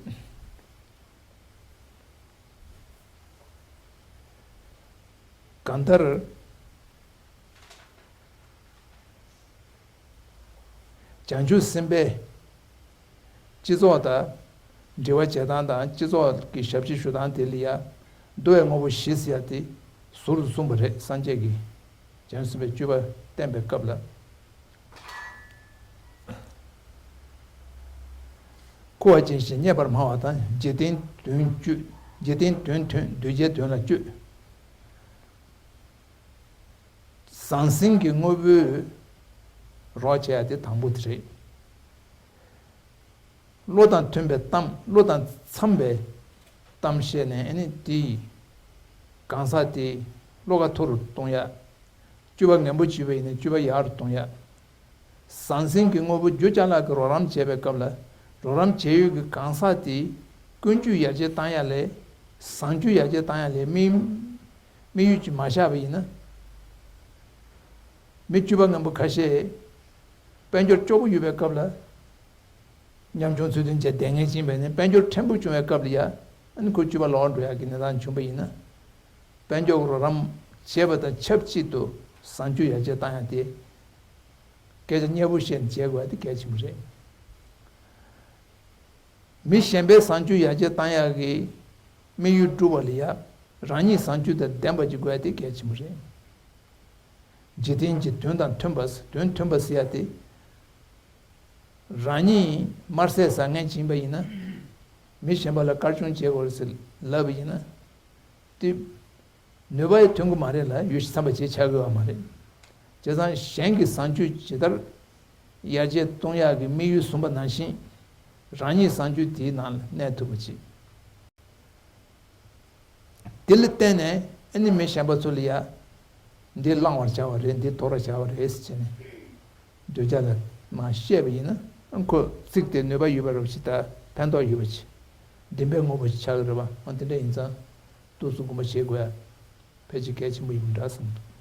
གང་ལྟར། བྱང་ཆུབ་སེམས་དཔས་སྤྱི་ཚོགས་དང་འབྲེལ་བ་བྱེད་སྟངས་དང་། སྤྱི་ཚོགས་ཀྱི་ཞབས་ཕྱི་ཞུ་སྟངས་དེ་ལ་ཡ་འདུལ་བའི་དངོས་པོ་བཞི་ཟེར་ཡ་དེ་ཟུར་དུ་གསུངས་པ་རེད། སངས་རྒྱས་ཀྱིས་བྱང་ཆུབ་སེམས་དཔའི་སྤྱོད་པ་བསྟན་པའི་སྐབས་ལ། མཁོ་བ་ཅན་ཞེས་བསྙད་པར་སྨྲ་བ་དང་། འཇིག་རྟེན་དོན་སྤྱོད། འཇིག་རྟེན་དོན་མཐུན་གདུལ་བྱའི་དོན་ལ་སྤྱོད། ཟང་ཟིང་གི་དངོས་པོའི་རོགས་བྱས་ཡ་དེ་དང་པོ་དེ་རེད། བློ་དང་མཐུན་པའི་གཏམ། བློ་དང་འཚམ་པའི་གཏམ་བཤད་ནས། ཨ་ནི་དེའི་གང་ཟག་དེའི་བློ་ཁ་མཐོ་རུ་གཏོང་ཡ། སྤྱོད་པ་ངན་པོ་བྱས་པ་ཡིན་ན་སྤྱོད་པ་ཡག་རུ་གཏོང་ཡ། ཟང་ཟིང་གི་དངོས་པོ་རྒྱུ་ཅ་ལག་གི་རོགས་རམ་བྱེད་པའི་སྐབས་ལ། རོགས་རམ་བྱེད་ཡུལ་གྱི་གང་ཟག་དེའི་ཀུན་སྤྱོད་ཡར་རྒྱས་བཏང་ཡ་ལས། བཟང་སྤྱོད་ཡར་རྒྱས་བཏང་ཡ་ལས་དམིགས་དམིགས་ཡུལ་གྱིས་མ་བཞག་པ་ཡིན་ན། མི་སྤྱོད་པ་ངན་པོ་ཁ་ཤས་དཔལ་འབྱོར་སྐྱོ་པོ་ཡོད་པའི་སྐབས་ལ། ཉམ་ཆུང་ཚུལ་ལྡན་བྱས་བསྡད་མཁན་ཅིག་ཡིན་པ་ཡིན་ན། དཔལ་འབྱོར་ཕྲན་བུ་བྱུང་བའི་སྐབས་ལ་ཡ། ཨ་ནི་ཁོ་སྤྱོད་པ་ལོག་འགྲོ་ཡག་གི་གནས་སྟངས་བྱུང་པ་ཡིན་ན། དཔལ་འབྱོར་རོགས་རམ་བྱས་པ་དང་ཆབས་ཅིག་ཏུ་བཟང་སྤྱོད་ཡར་རྒྱས་བཏང་ཡ་དེ། སྐད་ཆ་སྙན་པོ་བཤད་ནས་བྱེད་དགོས་ཡ་དེ་གལ་ཆེན་པོ་རེད། མི་གཞན་པའི་བཟང་སྤྱོད་ཡར་རྒྱས་བཏང་ཡག་གི་དམིགས་ཡུལ་བསྒྲུབ་པ་ལ་ཡ། རང་ཉིད་བཟང་སྤྱོད་དང་ལྡན་པ་ཅིག་དགོས་ཡ་དེ་གལ་ཆེན་པོ་རེད། འཇིག་རྟེན་གྱི་དོན་དང་མཐུན་པ། དོན་མཐུན་པ་ཟེར་ཡ་དེ། རང་ཉིད་དམར་ཟས་ཟ་མཁན་ཅིག་ཡིན་པ་ཡིན་ན། མི་གཞན་པ་ལ་དཀར་ཆུང་བྱེད་དགོས་རེད་ཟེར་ལབ་པ་ཡིན་ན། དེ་ནུས་པ་ཡང་ཐོན་གྱི་མ་རེད་ལ། ཡོད་ཤི་འཚམས་པ་ཅིག་ཆགས་ཀྱི་ཡོད་མ་རེད། བྱས་ཙང་གཞན་གྱི་བཟང་སྤྱོད་ཇི་ལྟར་ཡར་རྒྱས་གཏོང་ཡག་གི་དམིགས་ཡུལ་བཟུང་པ་ནང་བཞིན། རང་ཉིད་བཟང་སྤྱོད་དེའི་ནང་ལ་གནས་ཐུབ་པ་ཅིག་དེ་ལ་བརྟེན་ནས་ཨ་ནི་མི་གཞན་པ་ཚོ་ལ་ཡ། འདི་བླང་བར་བྱ་བ་རེད། འདི་དོར་བར་བྱ་བ་རེད་ཟེར་བྱས་ནས། གདུལ་བྱ་ལ་མར་བཤད་པ་ཡིན་ན། ཁོ་ཚིག་དེ་ནུས་པ་ཡོད་པ་རབ་ཞིག་དང་ཕན་ཐོགས་ཡོད་པ་ཞིག་བདེན་པའི་དངོས་པོ་ཞིག་ཆགས་ཀྱི་རེད་པ། འོ་དེ་འདྲ་ཡིན་ཙང་། ཏོག་ཙམ་དགོངས་པ་བཞེས་དགོས་ཡ་ཕལ་ཆེར་གལ་ཆེན་པོ་ཡིན་པ་འདྲ་བསམ་འདུག